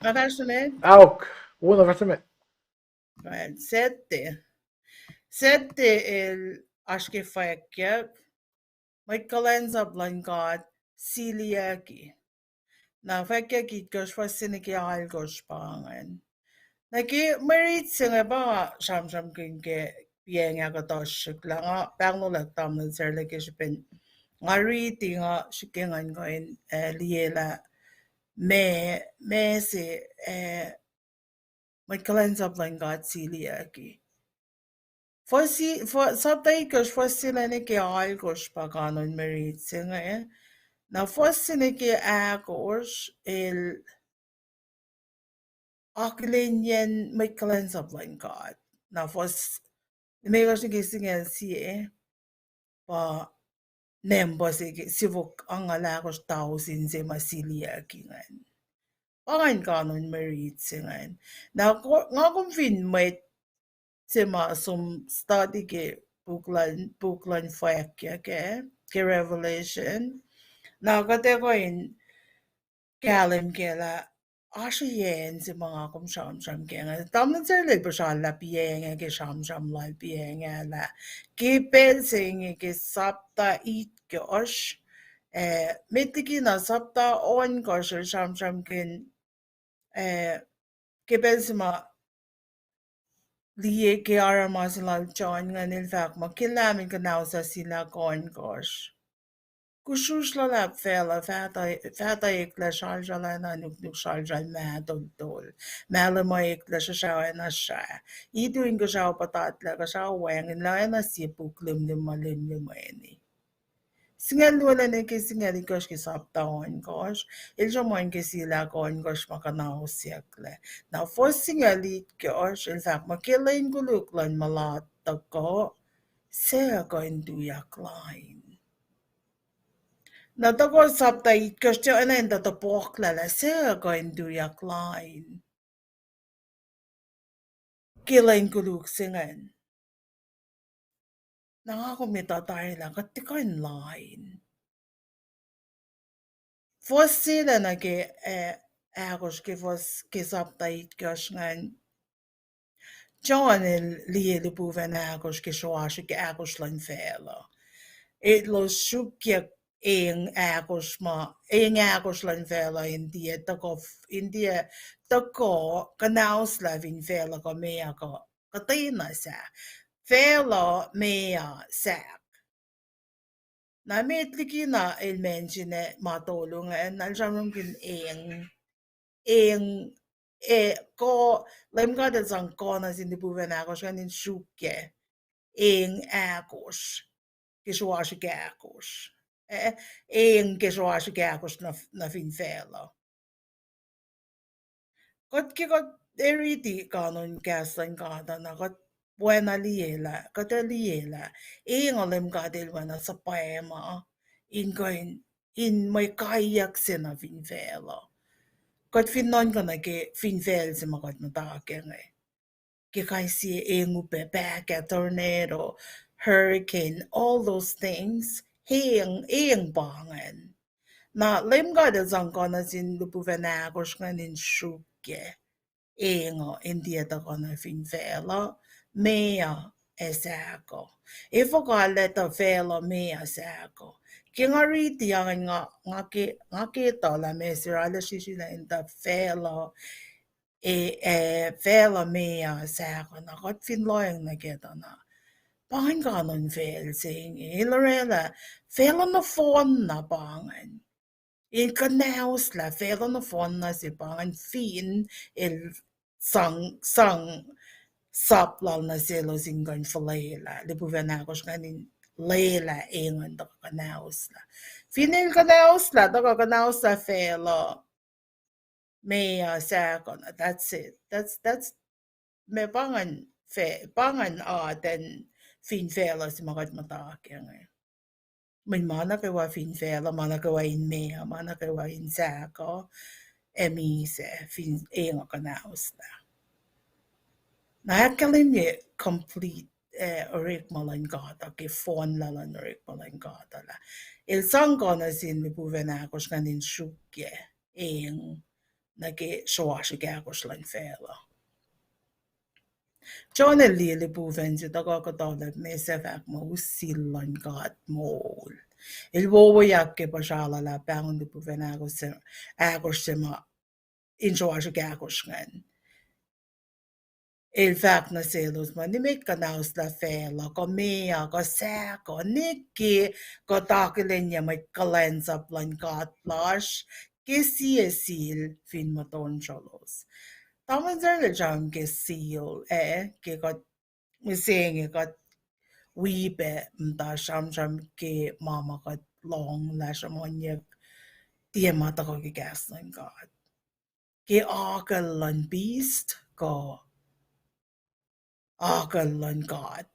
nga fahsr nuh met? Aok, wo na fahsr nuh met. Saturday, Saturday el oasr ke fwackyuck, mwet kuhlwacnsap luhn God siliyucki. Na fwackyuck itkohsr, fuhs se nuh ke alkohsr pa ingacn. Na ke mwe rit se inge pa sramsramkihn ke piacng ahkuhtuhsrihk lah nga pahngnohlack tamuhlwel sarlac ke srihpen nga riti, nga srihke ngan kuh in, eh, liye lah meac, meac se, eh, mwet kuhlwacnsap luhn God siliyucki. Fuhs, fuhs, sapta itkohsr, fuhs se nuh ke alkohsr pa kanon mwe rit se inge. Na fuhs se nuh ke ahkosr el akihlenyacn mwet kuhlwacnsap luhn God. Na fuhs limekohsr nuh ke singucul sie pa nampuh se ke siofok angngaul ahkosr tausin se ma siliyucki ingacn. Pa ingacn kanon mwe rit se ingacn. Na nga kom fin mwet se ma som study ke puk luhn, puk luhn fwackyuck ah, ke Revelation, na kuht ac kuh in kahlwem kac lah oasr acn se ma nga kom sramsram kac inge. Tamuhlwel sarlac el puhsrallah piacng ah ke sramsram lal piacng ah lah ke pacl se inge ke sapta itkohsr, eh, met liki na sapta ohnkohsr el sramsramkihn, eh, ke pacl se ma liye ke aruruma se lal John ingacn, el fahk muh ke Leum El kuhnausac silahk ohnkohsr, kusrusr luhlahp facluh, faht-, faht eklac sralsralacna nuknuk sralsral mahtoltol, mahlwem eklac sruhsrao acna srah, itu inkuhsrao puhtatlac, kuhsrao wacngihnlac, oacna sie puk limlim ma limlimweni. Singucul luo nuh ke singucul itkohsr ke sapta ohnkohsr, el sruhmuhn ke silahk ohnkohsr ma kuhnausyucklac. Na fuhs singucul itkohsr el fahk muh ke lwen koluk luhn mulat tuhkuh, suc kuh in tuyak lain? Na tuhkuh sapta itkohsr tiac oacna in tuh topuklah lah suc kuh in tuyak lain. ke lwen koluk se ingacn. Na nga kom etuh tari lah kuht tiac kuh in lain. Fuhs se lac nuh ke, eh, ahkosr ke fuhs ke sapta itkohsr ingacn. John el liye lihpufacn ahkosr ke sroasr ke ahkosr luhn facluh. Elos sruokyac eng ahkosr ma, eng ahkosr luhn facluh in tiac tuhkuh, in tiac tuhkuh kuhnahoslah fin facluh kuh meoa kuh kuhtwena sahk. Facluh, meoa, sahk. Na met likina el mention ma tolu ingacn, na el sramsramkihn eng, eng, eh, kuh, Leum God El sang kuh nuh sin lihpufacn ahkosr ingacn in sruokyac eng ahkosr ke sroasr ke ahkosr. Eh, eng ke sroasr ke ahkosr nuh, nuh fin facluh. Kuht ke kuht ac riti kanon kahs luhn God uh, na kuht oacna liyelah, kuht ac liyelah, eng uh Leum God El oacna suhpwacma in kuh in, in mwe kaiyuck se nuh fin facluh. Kuht fin nuhnkuh nuh ke fin facl se ma kuht muhta ke inge, ke kais sie eng upac, pahkah, tornado, hurricane, all those things, eng, eng pa ingacn. Na Leum God El sang kuh nuh sin lihpufacn ahkosr ingacn in sruokyac eng uh in tiac tuhkuh nuh fin facluh, meoa, ac sahk uh. Efuh kuh lah tuh facluh, meoa, sahk uh? Ke nga riti an nga, nga ke, nga ke etuh lah meac se arlac srihsrihk lah in tuh facluh, e, e, facluh, meoa, sahk uh, na kuht fin lohacng nuh kac tuh na, pa ingacn kanon facl se inge el orwaclah facluh nohfohnna pa ingacn. El kuhnahoslah facluh nohfohnna se pa ingacn fin el sang, sang sap lal nuh selos in kuh in fuhlwelah lihpufacn ahkosr ingacn in lwelah eng uh in tuhkuh kuhnahoslah. Fin el kuhnahoslah, tuhkuh kuhnahoslah facluh, meoa, sahk uh, that's it. That's, that's, ma pa ingacn, pa ingacn atacn fin facluh se ma kuht muhta ke inge. Mweyen ma nuh kwewa fin facluh, ma nuh kwewa in meoa, ma nuh kwewa in sahk uh, ac misac fin eng uh kuhnahoslah. Na ahkkahlwemye complete, eh, orekma luhn God uh, ke fohnlah luhn orekma luhn God uh lah el sang kuh nuh sin lihpufacn ahkosr ingacn in sruokyac eng nuh ke sroasr ke ahkosr luhn facluh. John el liye lihpufacn se tuhkuh kuhtuh lah meac se fahk muh us sil luhn God moul. El wowoyak ke puhsra lal ah pahngon lihpufacn ahkosr se, ahkosr se ma in sroasr ke ahkosr ingacn. El fahk nuh selos muh nimet kuhnahoslah facluh, kuh meoa, kuh sahk uh, ne ke kuht akihlenyac mwet kuhlwacnsap luhn God lasr ke sie sil fin muhtuhn srolos. Tamuhlwel, srihke sramsram ke sil, eh, ke kuht mihsenge kuht wi pac muhta sramsram ke ma ma kuht lohng lah sruhmuhnyuck tiac ma tuhkuh ke kahs luhn God. Ke akucl luhn beast kuh akucl luhn God.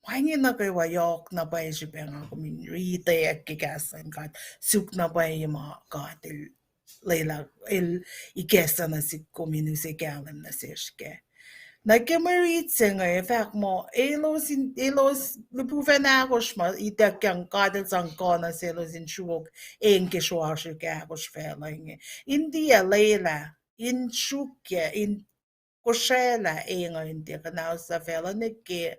Pa inge nuh kwewa yohk na pwacye srihpac nga kom in riti ke kahs luhn God, suk na pwacye ma God el lwelah, el ikacslah nuh sihk kom in use kahlwem nuh sesr kac. Na ke mwe rit se inge fahk muh elos in, elos lihpufacn ahkosr ma ituckyang God el sang kuh nuh selos in sruok eng ke sroasr ke ahkosr facluh inge, in tiac lwelah in sruokyac, in kosraclah eng uh in tiac kuhnahoslah facluh ne ke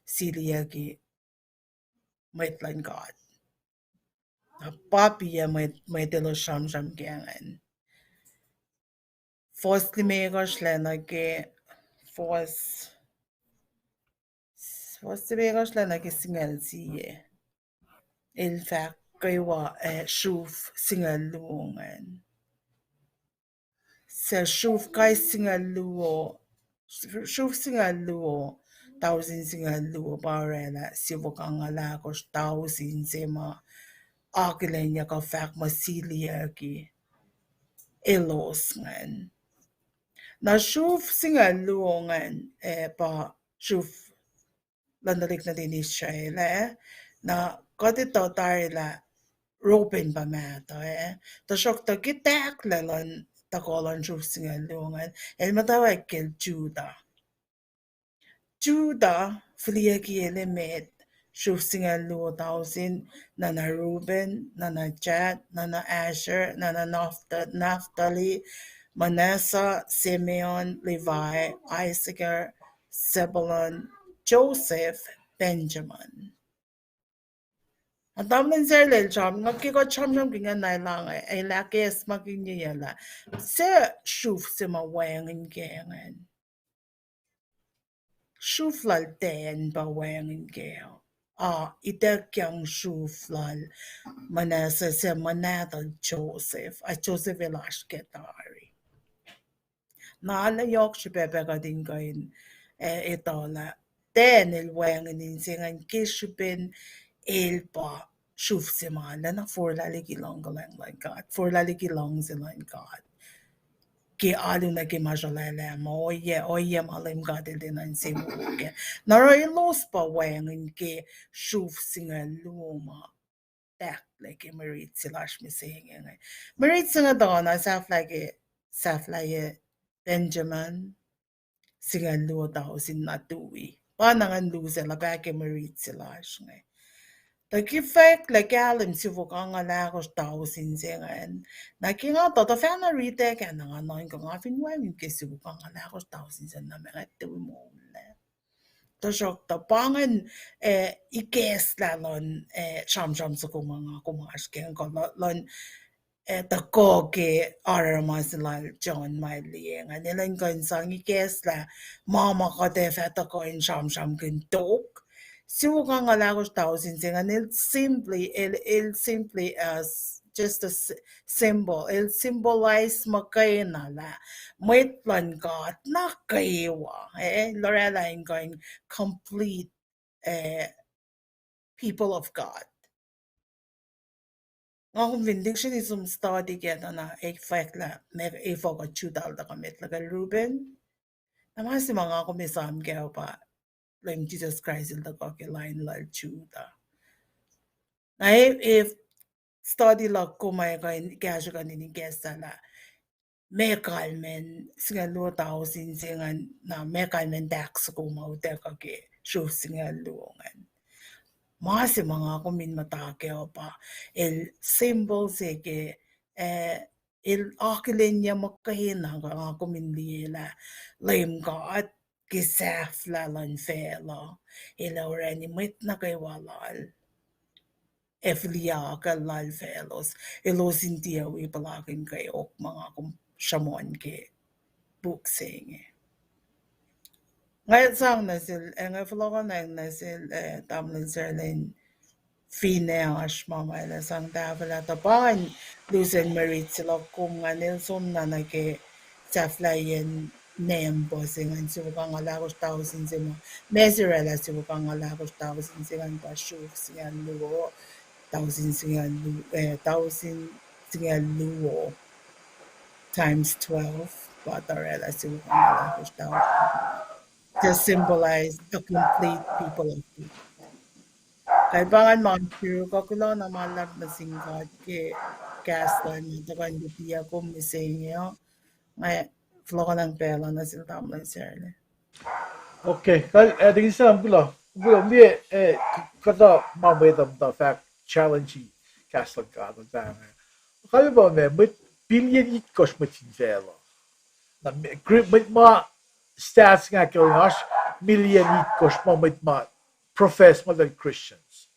siliyucki mwet luhn God. Na pa piac mwet, mwet elos sramsram ke ingacn. Fuhs limekohsr lac nuh ke, fuhs, fuhs limekohsr lac nuh ke singucul sie. El fahk kwewa, eh, sruf singucul luo ingacn. Suc sruf kais singucul luo, sruf singucul luo, tausin singucul luo pa orwaclah siofok angngaul ahkosr tausin se ma akihlenyuck kuh fahk muh siliyucki elos ingacn. Na sruf singucul luo ingacn, eh, pa sruf luhn tuhlihk nuhtin Israel, eh, na kuht etuh tari lah Reuben pa mahtuh, eh, tuhsruhktuh ke tahklac luhn tuhkuh luhn sruf singucul luo ingacn, el muhtwacwacack kacl Judah. Judah, fihliyucki el emet, sruf singucul luo tausin, nuhna Reuben, nuhna Gad, nuhna Asher, nuhna Napht-, Naphtali, Manasseh, Simeon, Levi, Issachar, Zebulun, Joseph, Benjamin. Ac tamuhlwel Sarlel sram, nga ke kuht sramsramkihn ingacn na elange, el ahkacsmakihnye lah suc sruf se ma wacngihn kac ingacn. Sruf lal Dan pa wacngihn kac. A ituckyang sruf lal Manasseh, suc muhnahtuhl Joseph, a Joseph el oasr kac tari. Na lah yohk srihpac pac kuht in kuh in, eh, etuh lah Dan el wacngihn inse ingacn ke srihpen el pa sruf se ma lacna forlah liki luhng kuhlwacng luhn God, forlah liki luhngse luhn God. Ke alu nuh ke ma srolwaclah ma ohiyac, ohiyac ma Leum God el tiac nuh insewowo kac. Na oruh elos pa wacngihn ke sruf singucul luo ma tahklac ke mwe rit se lasr mihsenge inge. Mwe rit se inge tuhkuh na sahflah ke, sahflahiyac Benjamin, singucul luo tausin na tui. Pa na ngan luselah pac ke mwe rit se lasr inge. Tuh ke fahk lah kahlwem siofok angngaul ahkosr tausin se ingacn, na ke nga tuh tuhfahna riti kac na nga nuhnkuh nga fin wacngihn ke siofok angngaul ahkosr tausin se na ma nga tuh moul lah. Tuhsruhktuh pa ingacn, eh, ikacslah luhn, eh, sramsram soko ma nga kom oasr ke inge, kuh luhn, eh, tuhkuh ke aruruma se lal John ma el liye ingacn, elan kuh in sang ikacslah ma ma kuht ac fah tuhkuh in sramsramkihn tok. Siofok angngaul ahkosr tausin se ingacn, el simply, el, el simply as just a s-, symbol. El symbolize muhkwena lah mwet luhn God nuh kwewa, eh, el oraclah in kuh in complete, eh, people of God. Nga kom fin dictionary som study kac tuh na ac fahk lah ma efuh kuh Judah el tuhkuh met liki Reuben. Na ma se ma nga kom esam kac pa Leum Jisus Kraist el tuhkuh ke line lal Judah. Na e, e study luhk kom ac kuh in kahsruh kuht in ikacslah lah meac kalmacn singucul luo tausin se ingacn, na meac kalmacn tahk soko ma utuckuh ke sruf singucul luo ingacn. Ma se ma nga kom in muhta kac uh pa el symbol se ke, eh, el akihlenyuck muhkwena nga kom in liye lah Leum God ke sahflah luhn facluh, el orani mwet nuh kwewa lal ac fihliyakuhl lal faclos, elos in tiac wi puhlakihn kweok ma nga kom sruhmuhn ke puk se inge. Nga sang nuh sel, eh, nga fohlohkohnacng nuh sel, eh, tamuhlwel Sarlin finne oasr ma ma el ac sang tahfwelah tuh pa in lusen mwe rit se luhk kom ingacn el som na nuh ke sahflahiyacn nempuh se ingacn siofok angngaul ahkosr tausin se ma, ma se oraclah siofok angngaul ahkosr tausin se ingacn pa sruf singucul luo, tausin singucul luo, eh, tausin singucul luo times twelve, pa tuh oraclah siofok angngaul ahkosr tausin. To symbolize a complete people of God. Kain pa ingacn ma sure kuh kuloh na ma luhlahp nuh sin God ke kahs lal ma tuhkuh in lutiyuck kom mihsenge uh. Nga fohlohkohnacng pacl uh nuh sel tamuhlwel Sarlin. Okay, kal, eh, tiki sam kuloh, kuloh, liye, eh, kuhtuh ma mwet uh muhta fahk challenge kahs luhn God uh, kalmac pa ma, mwet billion itkohsr mwet fin facluh. Na mwet ma stats nga ke oasr million itkohsr ma mwet ma profess muh Christians.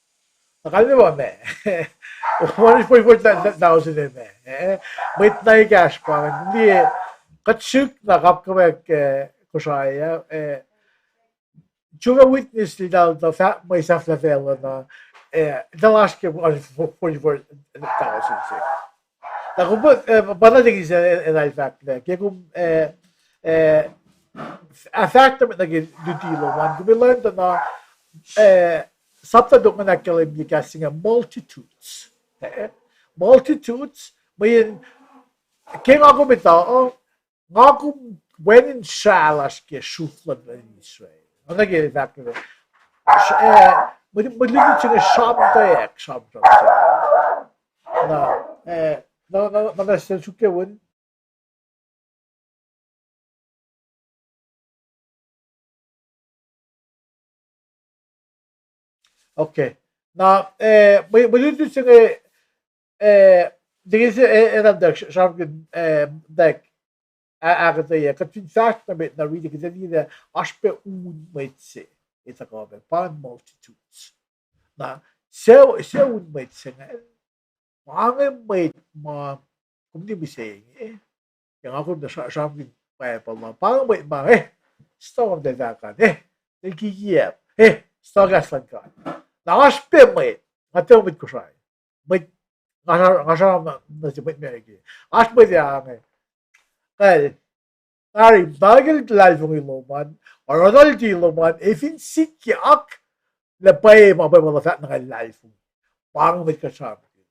Na kalmac pa ma, one hundred forty-four thousand ma, eh, mwet na ekahsr pa liye, kuht suk na kapkapwack, eh, Kosrae, eh, Jehovah Witness lal tuh fahk mwe sahflah facluh na, eh, tuh lasr ke forty-four thousand se. Na kom, eh, pa na tiki se, eh, na el fahk lah ke kom, eh, eh, a fahk na met nuh ke luti lom an, kom lun tuh na, eh, sapta tok nga ahkkahlwemye kahs se inge multitudes. Eh, multitudes, mweyen ke nga kom etuh, nga kom wacngihn srah lasr ke sruf luhn Israel. Oacna ke fahk, eh, mwe, mwe luti se inge sramtweack, sramsram se. Na, eh, na, na, na, na, sel suk ke win. Okay. Na, eh, mwe, mwe lutlut se inge, eh, dike se, eh, eh, na dak, sramsramkihn, eh, dak, a-, ahkuhtweyac, kuht fin fahsr nuh met na riti, kuht ac liye lah oasr pac un mwet se, etuh kuh pac, pa multitudes. Na, se, se un mwet se inge, pa inge mwet ma, kom liye mihsenge, ke nga kom na sra-, sramsramkihn Bible la, pa inge mwet ma, eh, stone de dakan, eh, el kikiap, eh, stone kahs luhn God. Na oasr pac mwet, nga tiac mwet Kosrae. Mwet, nga sra-, nga sra-, na, na se mwet Merike. Oasr mwet ac inge. Kal, tari, tari ke luhlahlfongi lom an, oruh luti lom an, ac fin sikyak, lah pwacye ma pwacye ma luhfahk na nga luhlahlfongi. Pa inge mwet kuht sramsramkihn.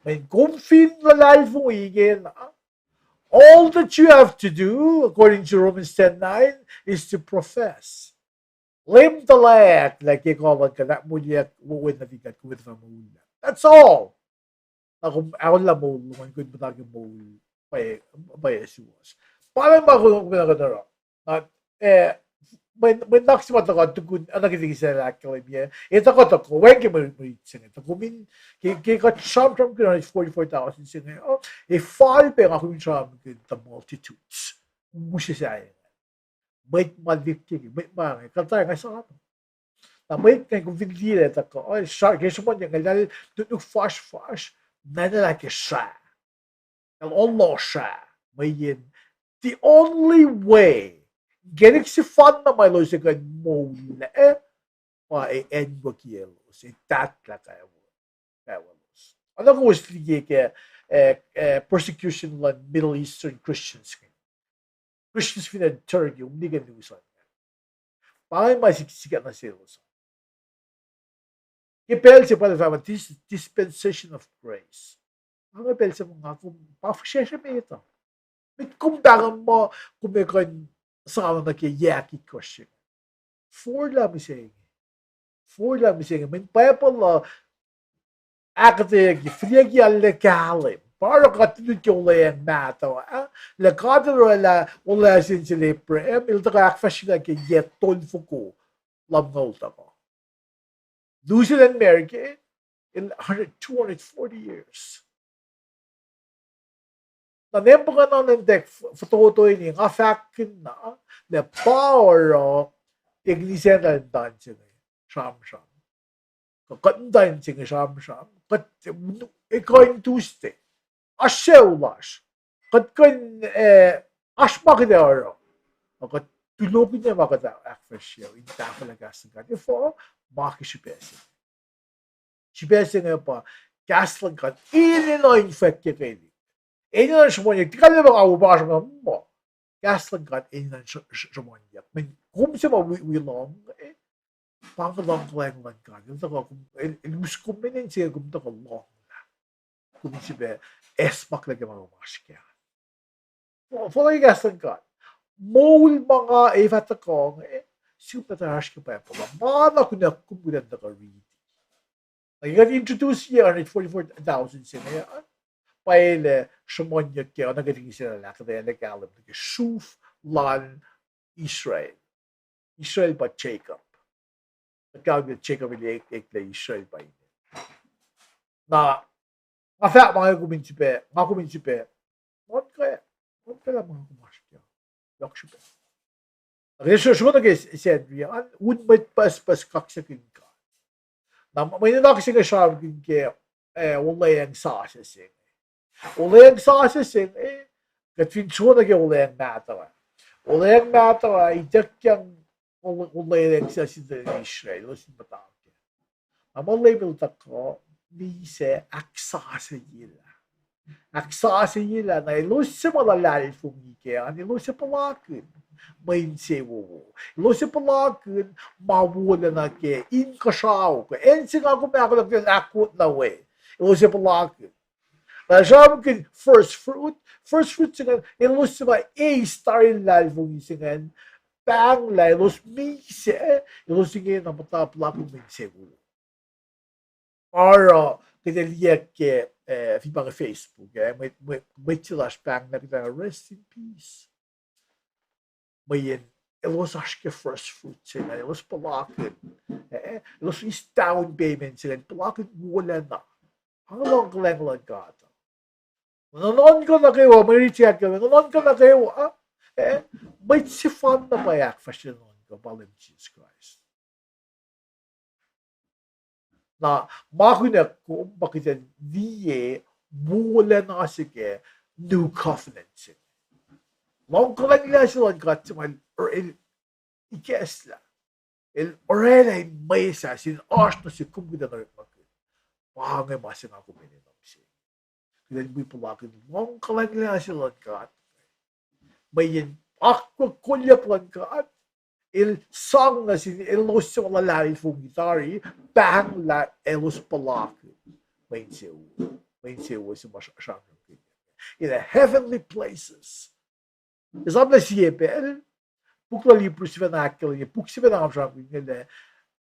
Mweyen kom fin luhlahlfongi ke na, all that you have to do, according to Romans ten nine, is to profess. Leum tuhlac lah ke kuh luhn God, ahkmoulyacl wo-, wen nuhtin God, kom etuh fah moul lah. That's all. Na kom aolla moul lom an, kom puhta ke moul pwacye, pwacye suwohs. Pa inge ma kom, kom na kuht oruh. Na, eh, mwe, mwe nuhnak se ma tuhkuh tukun, oacna ke liki se ahkkahlwemye, eh, tuhkuh, tuhkuh, wacngihn ke mwe, mwe rit se inge. Tuhkuh min, ke, ke kuht sramsramkihn forty-four thousand se inge, oh, ac fal pac nga kom in sramsramkihn the multitudes. Use sahyac. Mwet ma likkeke, mwet ma inge, kuht ac nga sana. Na mwet inge kom fin liye lah tuhkuh, oh, sra-, ke sruhmuhnyuck inge, eltahl nuknuk fasrfasr, na eltahl ke sra. Eltahl lohsr sra, mweyen the only way, inkacnek sefanna ma elos ac kuh in moul, eh, pa ac acnwucki elos, ac tahtlah kwewa-, kwewa lalos. Oacna kowos liye ke, eh, eh, persecution luhn Middle Eastern Christians. Christians fin acn Turkey, um, nike news an. Pa inge ma sik-, sikyak nuh selos. Ke pacl se pa fahk ma dis-, dispensation of grace. Pa inge pacl se ma nga kom pa fihsracsr met uh. Met kom pahngon muh kom ac kuh in sana nuh ke yac itkohsr se inge. Forlah mihsenge. Forlah mihsenge. Mweyen Bible uh ahkuhtweyucki, fihliyucki arlac kahlwem. Pa oruh kuht lut ke Olweacng Mahtuh, ah? Lah God El orwaclah olwelah se inge sel Abraham, El tuhkuh ahkfahsryelah ke yac tolfoko lumngaul tuhkuh. Lusen America, el hundred, two hundred forty years. Na nempucr na nentack f-, fototo ini, nga fahkihna, lah pa oruh, eknisacn muhtuhnfacl se inge, sramsram. Kuh kuht muhtuhnfacl se inge sramsram, kuht, e, kuh in Tuesday. Oasr sucu lasr. Kuht kuh in, eh, oasr ma kuht ac oruh. Kuht tulokihnyac ma kuht ahkfahsrye in tahfwelah kahs luhn God. Efuh, ma ke srihpac se inge. Srihpac se inge pa kahs luhn God enenuh in fwackyuckelihk. Enenuh in sruhmuhnyuck, tiac kalmac pa nga wo pa sruhmuhn muh. Kahs luhn God enenuh in sr-, sr-, sruhmuhnyuck. Mweyen kom se ma wi, wi lohng, eh, pa inge luhngkuhlwacng luhn God. El tuhkuh kom, el, el us kom menen se kom tuhkuh lohnglah. Kom in srihpac acsmaklac ke ma kom oasr kac. Fo-, fohlohk kahs luhn God. Moul ma nga ac fah tuhkuh inge, sihmlah tuh oasr ke Bible uh. Ma na kunohkohn kom kuh in tuhkuh riti. Na ke kuht introduce ye hundred forty-four thousand se inge, pwacye lah sruhmuhnyuck ke, oacna ke liki se lah ahkuhtweyac lah kahlwem nuh ke sruf luhn Israel. Israel pa Jacob. Kuht kahlwem lah Jacob el ek-, eklac Israel pa inge. Na, nga fahk ma inge kom in srihpac, nga kom in srihpac, nuhnkuh, nuhnkuh lah ma kom oasr kac. Yohk srihpac. Ke sr-, sruhmuhn nuh ke Sacnri an, un mwet pucspucs kaksakihn God. Na mwe nuhnak se inge sramsramkihn ke, eh, Olweacng Sasuc se inge. Olweacng Sasuc se inge, kuht fin sruhmuhn nuh ke Olweacng Mahtuh ah. Olweacng Mahtuh ah, ituckyang Ole-, Olweacng Sasuc sin Israel, elos in muhta kac. Na ma Leum El tuhkuh, misac ahksasucyelah. Ahksasucyelah, na elos suc ma luhlahlfongi kac an, elos ac puhlakihn mwe insewowo. Elos ac puhlakihn ma wolacna ke inkuhsrao kuh acn se nga kom ahkolah ahkot nuh we. Elos ac puhlakihn. Na sramsramkihn first fruit, first fruit se ingacn, elos suc ma eis tari luhlahlfongi se ingacn, pahnglah elos misac, elos inge na muhta puhlakihn mwe insewowo. Oruh kuht ac liye ke, eh, fin pa inge Facebook, eh, mwet, mwet, mwet se lasr pahnglah kuht, rest in peace. Mweyen elos oasr ke first fruit se ingacn, elos puhlakihn, eh, elos eis down payment se ingacn, puhlakihn wolacna. Pa inge luhngkuhlwacng luhn God. Nuhnuhnkuh nuh kwewa, mwe riti ahkkahlwemye, nuhnuhnkuh nuh kwewa, eh, mwet sefanna pa ahkfahsrye nuhnuhnkuh pa Leum Jisus Kraist. Na ma kunac kom pa kuht in liye wolacna se ke new covenant se. Luhngkuhlwacng se luhn God se ma el ikacslah, el orwaclah in mwesahs in oasr nuh sihk kom kuht in orekmakihn. Pa inge ma se nga kom enenuh mihsenge. Kuht in wi puhlakihn luhngkuhlwacng se luhn God, mweyen akwuck kolyuck luhn God, el sang nuh sin elos suc ma luhlahlfongi tari, pahnglah elos puhlakihn mwe insewowo, mwe insewowo se ma sramsramkihn in the heavenly places. Esamlah sie pacl, puk luhn Hebrew sifacna ahkkahlwemye, puk sifacna nga sramsramkihn inge lah,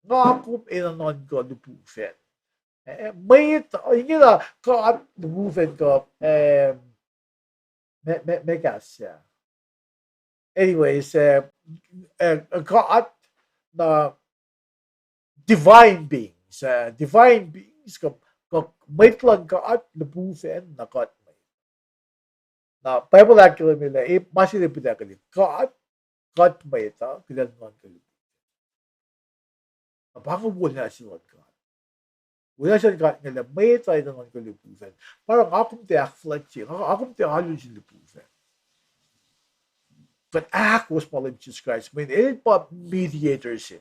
nga kom enenuh in kuh lihpufacn. Eh, mwet, ingena God lihpufacn kuh, eh, ma, ma, ma kahs ah. Anyways, eh, eh, God na divine beings, eh, divine beings, kuh, kuh mwet luhn God lihpufacn na kuht mwet. Na Bible ahkkahlwemye lah, eh, ma se lihpufacn kuht, kuht mwet uh, kuht enenuh in kuh lihpufacn. Na pa inge wolacna se luhn God. Wolacna se luhn God inge lah mwet uh enenuh in kuh lihpufacn. Pa oruh nga kom tiac ahkfuhlwactye, nga, nga kom tiac alu sin lihpufacn. Kuht ahkos ma Leum Jisus Kraist, mweyen el pa mediator se.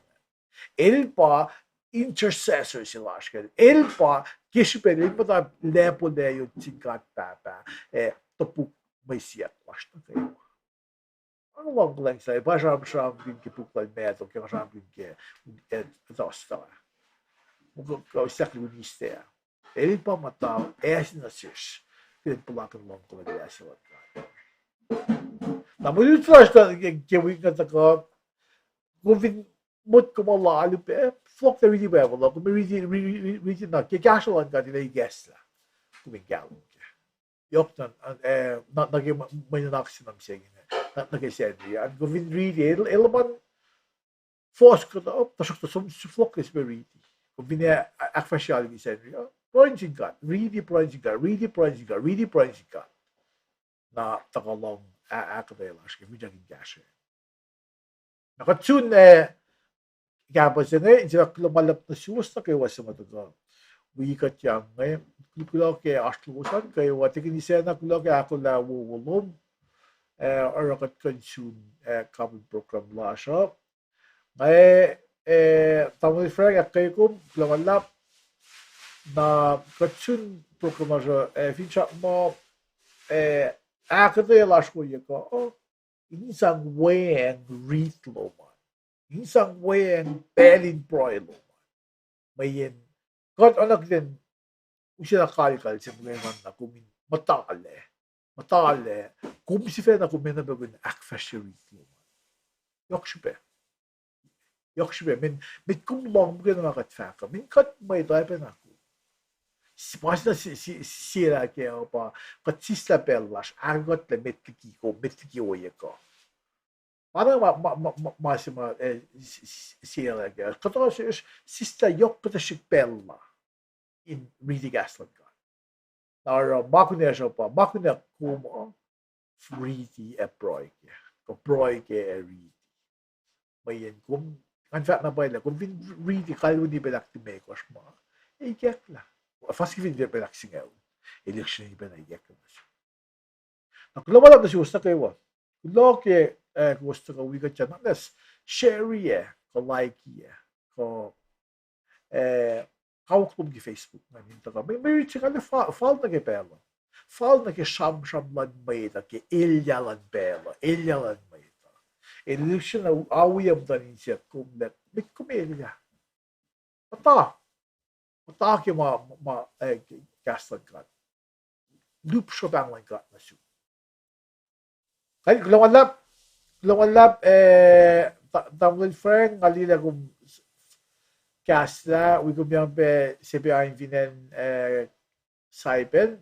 El pa intercessor se lasr kac. El pa ke srihpen el muhta lacpo layot sin God Pahpah, eh, topuk mwe siyuck lasr nuh kwewa. Nga luhngkuhlwacng se, pa sramsramkihn ke puk luhn Matthew, ke nga sramsramkihn ke, eh, Thursday. Muh kuh, kuh siyuck lun Easter. El pa muhta, ase nuh sesr, kuht in puhlakihn luhngkuhlwacng se luhn God. Na mwe luti lasr ke, ke wik inge tuhkuh, kom fin motko ma lal upac, fohlohk tuh riti Bible uh, kom riti, ri-, ri-, ri-, riti na ke kahsruh luhn God el ikacslah. Kom in kahlwem kac. Yohk na, eh, na, nuh ke mwe, mwe nuhnak se na mihsenge, na, nuh ke Sacnri an, kom fin riti, el, el luhman fohs kuhtuh, tuhsruhktuh som, som fohlohk ke srihpac riti. Kom fin ac, ahkfahsrye liki Sacnri uh, pruhe nuh sin God, riti pruhe nuh sin God, riti pruhe nuh sin God, riti pruhe nuh sin God. Na tuhkuh lohng, a-, ahkuhtweyac lasr ke finsrak in kahsruh. Na kuht sun, eh, kahpah se inge, in sifilpac kuloh ma luhlahp nuh suwos nuh kwewa suc muhta kuh wi kuht yang inge, kuloh ke oasr lowos an kwewa, tekini sacna kuloh ke ahkolah wowo lom, eh, oruh kuht kuh in sun, eh, kapihn program lasr uh. Nga, eh, tamuhlwel Frank, ahkkweye kom, kuloh ma luhlahp, na kuht sun program lasr uh, eh, finsrak muh, eh, ahkuhtweyac lasr woiyac kuh, in sang weacng riti lom an. In sang weacng pacl in pruhe lom an. Mweyen kuht oacna kuht in use na kalkal se muhkwena kom in muhtahlac. Muhtahlac, kom sifacna kom enenuh pac in ahkfahsrye riti lom an. Yohk srihpac. Yohk srihpac, men, met kom lohng muhkwena ma kuht fahk uh, men kuht mwet uh pacna kom. Ma se na sie, sie, sie lah kac uh pa, kuht sislah pacl lasr, ahkuhtlac met liki kom, met liki ohiyac kuh. Pa na ma, ma, ma, ma, ma se ma, eh, s-, s-, sie lah kac uh. Kuhtuh sesr sislah yohk kuhtuh srihk pacl la in riti kahs luhn God. Na oruh ma kunacsr uh pa, ma kunacsr kom uh, riti ac pruhe kac, kuh pruhe kac ac riti. Mweyen kom, ngan fahk na pwacye lah kom fin riti kalweni pacl ahklimekohsr ma, ac ikacklah. Fuhs ke fin pacl ahksingucul, el lihksreni pacna ikacklah. Na kuloh ma luhlahp nuh suwos nuh kwewa. Kuloh ke, eh, kowos tuhkuh wi kuht, na share-i, kuh like-i, kuh, eh, kawuck lom ke Facebook ingacn in tuhkuh. Mwe, mwe riti se nga fal nuh ke pacl uh. Fal nuh ke sramsram luhn mwet uh ke elyah luhn pacl uh, elyah luhn mwet uh. El lihksreni awiyac muhtuhn inse kom lah met kom elyah. Muhta. Muhta ke ma, ma, eh, kahs luhn God. Lihpsre pahng luhn God nuh sum. Kuloh ma luhlahp, kuloh ma luhlahp, eh, ta-, tamuhlwel Frank, nga liye lah kom kahslah, wi kom yang pac se pac in fin acn, eh, Saipan.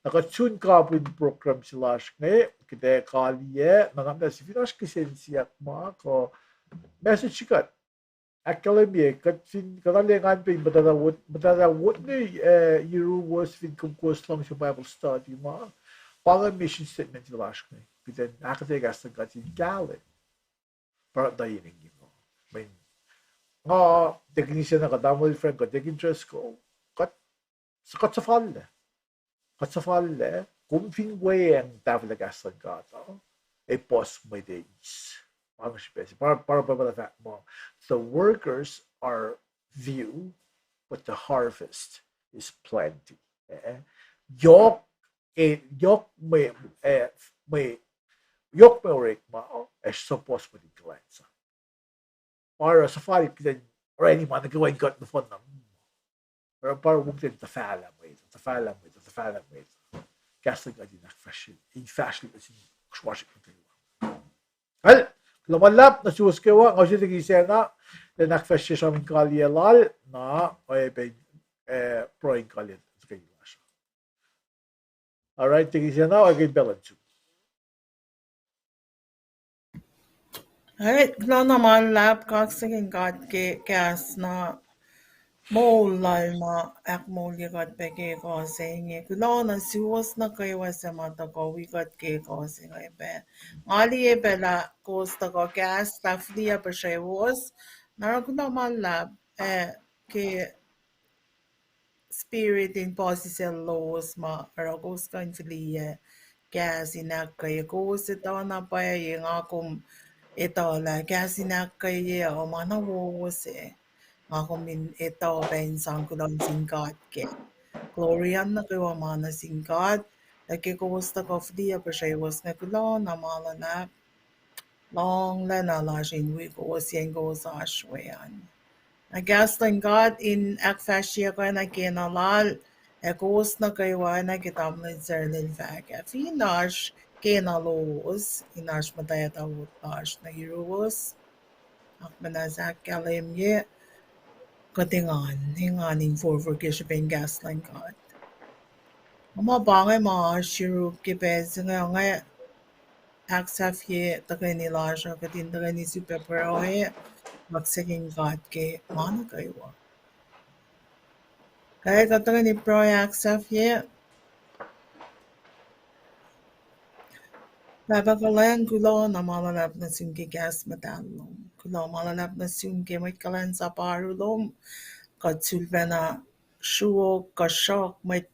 Na kuht sun kapin program se lasr inge, kuht ac kaliyac, na nuhnak muhnahs fin oasr kihsen siyuck ma kuh message se kuht ahkkahlwemye, kuht fin kuht arlac engan pac in muhtwacta wot, muhtwacta wot nuh, eh, yuruwos fin kom kowos luhngse Bible study ma, pa inge mission statement lasr inge, kuht in ahkuhtweyac kahs luhn God in kahlwem. Pa na yen inge. Mweyen nga, Deacon Isena, kuht tamuhlwel Frank, kuht Deacon Driscoll, kuht, kuht suhfallac. Kuht suhfallac, kom fin weacng tahfwelah kahs luhn God uh, ac puhs mwet eis. Pa inge srihpac se, pa, pa, pa, pa fahk muh, the workers are few, but the harvest is plenty. Eh? Yohk, eh, yohk mwe, eh, mwe, yohk mwe orekma, ac suhpuhs mwet in kuhlwacnsap. Pa oruh suhfal kuht in orani ma nuh kwewa in kuht nohfohn na. Oruh pa oruh wungten tuhfahlah mwet, tuhfahlah mwet, tuhfahlah mwet. Kahs luhn God in ahkfahsrye, in fahsrye nuh sin sruhmuhn nuh kwewa. Kal, kuloh ma luhlahp nuh suwos kwewa, nga use Deacon Isena, in ahkfahsrye sramsram in kaliyac lal, na, oacyacpac, eh, pruhe in kaliyac tuhkweni lasr. All right, Deacon Isena, oacyacpac pacl an sum. All right, kuloh na ma luhlahp, kaksakihn God ke kahs na moul lal ma ahkmoulye kuht pac ke ekuh se inge. Kuloh na suwos nuh kwewa suc ma tuhkuh wi kuht ke ekuh se inge pac. Nga liye pac lah kowos tuhkuh kahs lah fihliyac puhsrewos. Na oruh kuloh ma luhlahp, eh, ke spirit in puhsisacl lowos ma oruh kowos kuh in fihliyac kahs in ahkkweye. Kowos etuh na pwacye nga kom etuh lah kahs in ahkkweye uh ma na wowo se. Nga kom in etuh pac in sang kuloh nuh sin God kac. Glory an nuh kwewa ma nuh sin God. Lah ke kowos tuhkuh fihliyac puhsrewos inge, kuloh na ma luhlahp. Lohng lacna lasr in wi kowos yen kowos oasr we an. Na kahs luhn God in ahkfahsryeyuck oacna kena lal, ac kowos nuh kwewa oacna ke tamuhlwel Sarlel fahk ah, fin oasr kena lowos, in oasr muhtwacta wot lasr nuh yuruwos. Ahkmuhnahs ahkkahlwemye, kuht engan, engan in forfor ke srihpen kahs luhn God. Ma pa inge ma oasr yuruk ke pacl se inge, nga ahksahfye tuhkweni lasr uh, kuht in tuhkweni sifilpac pruhe, kaksakihn God ke ma nuh kwewa. Kuht tuhkweni pruhe ahksahfye. Pahpah kuhlwacng, kuloh na ma luhlahp nuh sum ke kahs muhtahl lom. Kuloh ma luhlahp nuh sum ke mwet kuhlwacnsap oaru lom. Kuht sulpacna sruok kuh sruhk mwet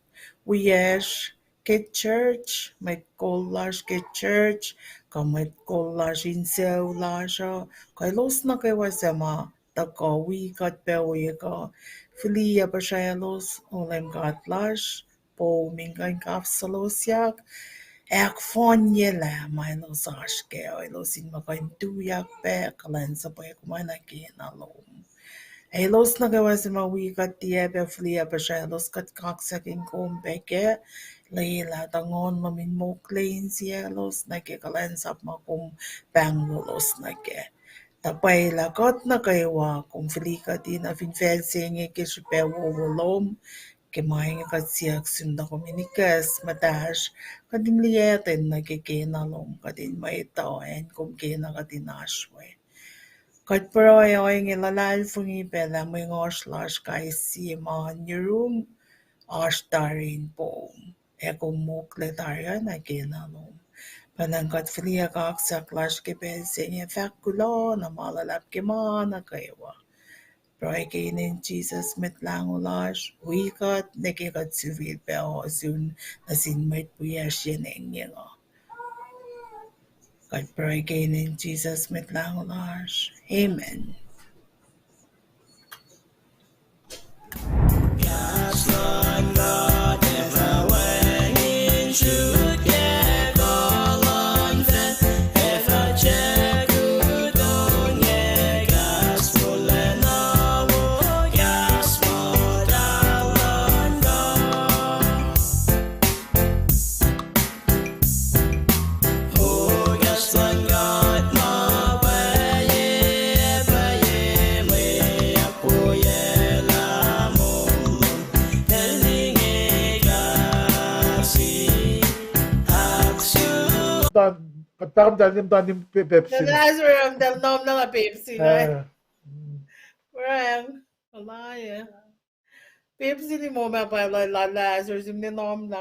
wiyacsr ke church, mwet kol lasr ke church, kuh mwet kol lasr in sucu lasr uh, kuh elos nuh kwewa suc ma tuhkuh wi kuht pac oek uh, fihliyac puhsraclos, O Leum God lasr, poum in kuh in kafsolosyuck, ahkfohnyelah ma elos oasr kac, elos in muh kuh in tuyak pac kuhlwacnsap kom oacna kena lom. Elos nuh kwewa suc ma wi kuht tiac pac fihliyac puhsraclos, kuht kaksakihn kom pac kac, lwelah tuh Nguhn lom in mokle insiyaclos nuh ke kuhlwacnsap ma kom pahngonlos nuh kac. Tuh pwacye lah kuht nuh kwewa kom fihli kuht in nuh fin facl se inge ke srihpac wowo lom, ke ma inge kuht siyuck sum tuh kom in ikacs muhtahsr, kuht in liyacten nuh ke kena lom, kuht in mwet uh acn kom kena kuht in oasr we. Kuht pruhe ohinge luhlahlfongi pac lah mwe ngohsr lasr kais sie ma oan yurum oasr tari in poum, ac kom mokle tari oacna kena lom. Pwacnwacng kuht fihliyac kaksak lasr ke pacl se inge, fahk kuloh na ma luhlahp ke ma nuh kwewa. Pruhe ke inen Jisus Mwet Lahngo lasr, wi kuht nuh ke kuht sifilpac ohsun nuh sin mwet wiyacsr yen engyeng uh. Kuht pruhe ke inen Jisus Mwet Lahngo lasr. Amen. muhta, kuht pahkomuhta nim muhta nim Pe-, Pepsi. Lazarus, um, tal nom na la Pepsi na. Rang, alaye. Pepsi limo ma pa la, la Lazarus, sim ne nom na.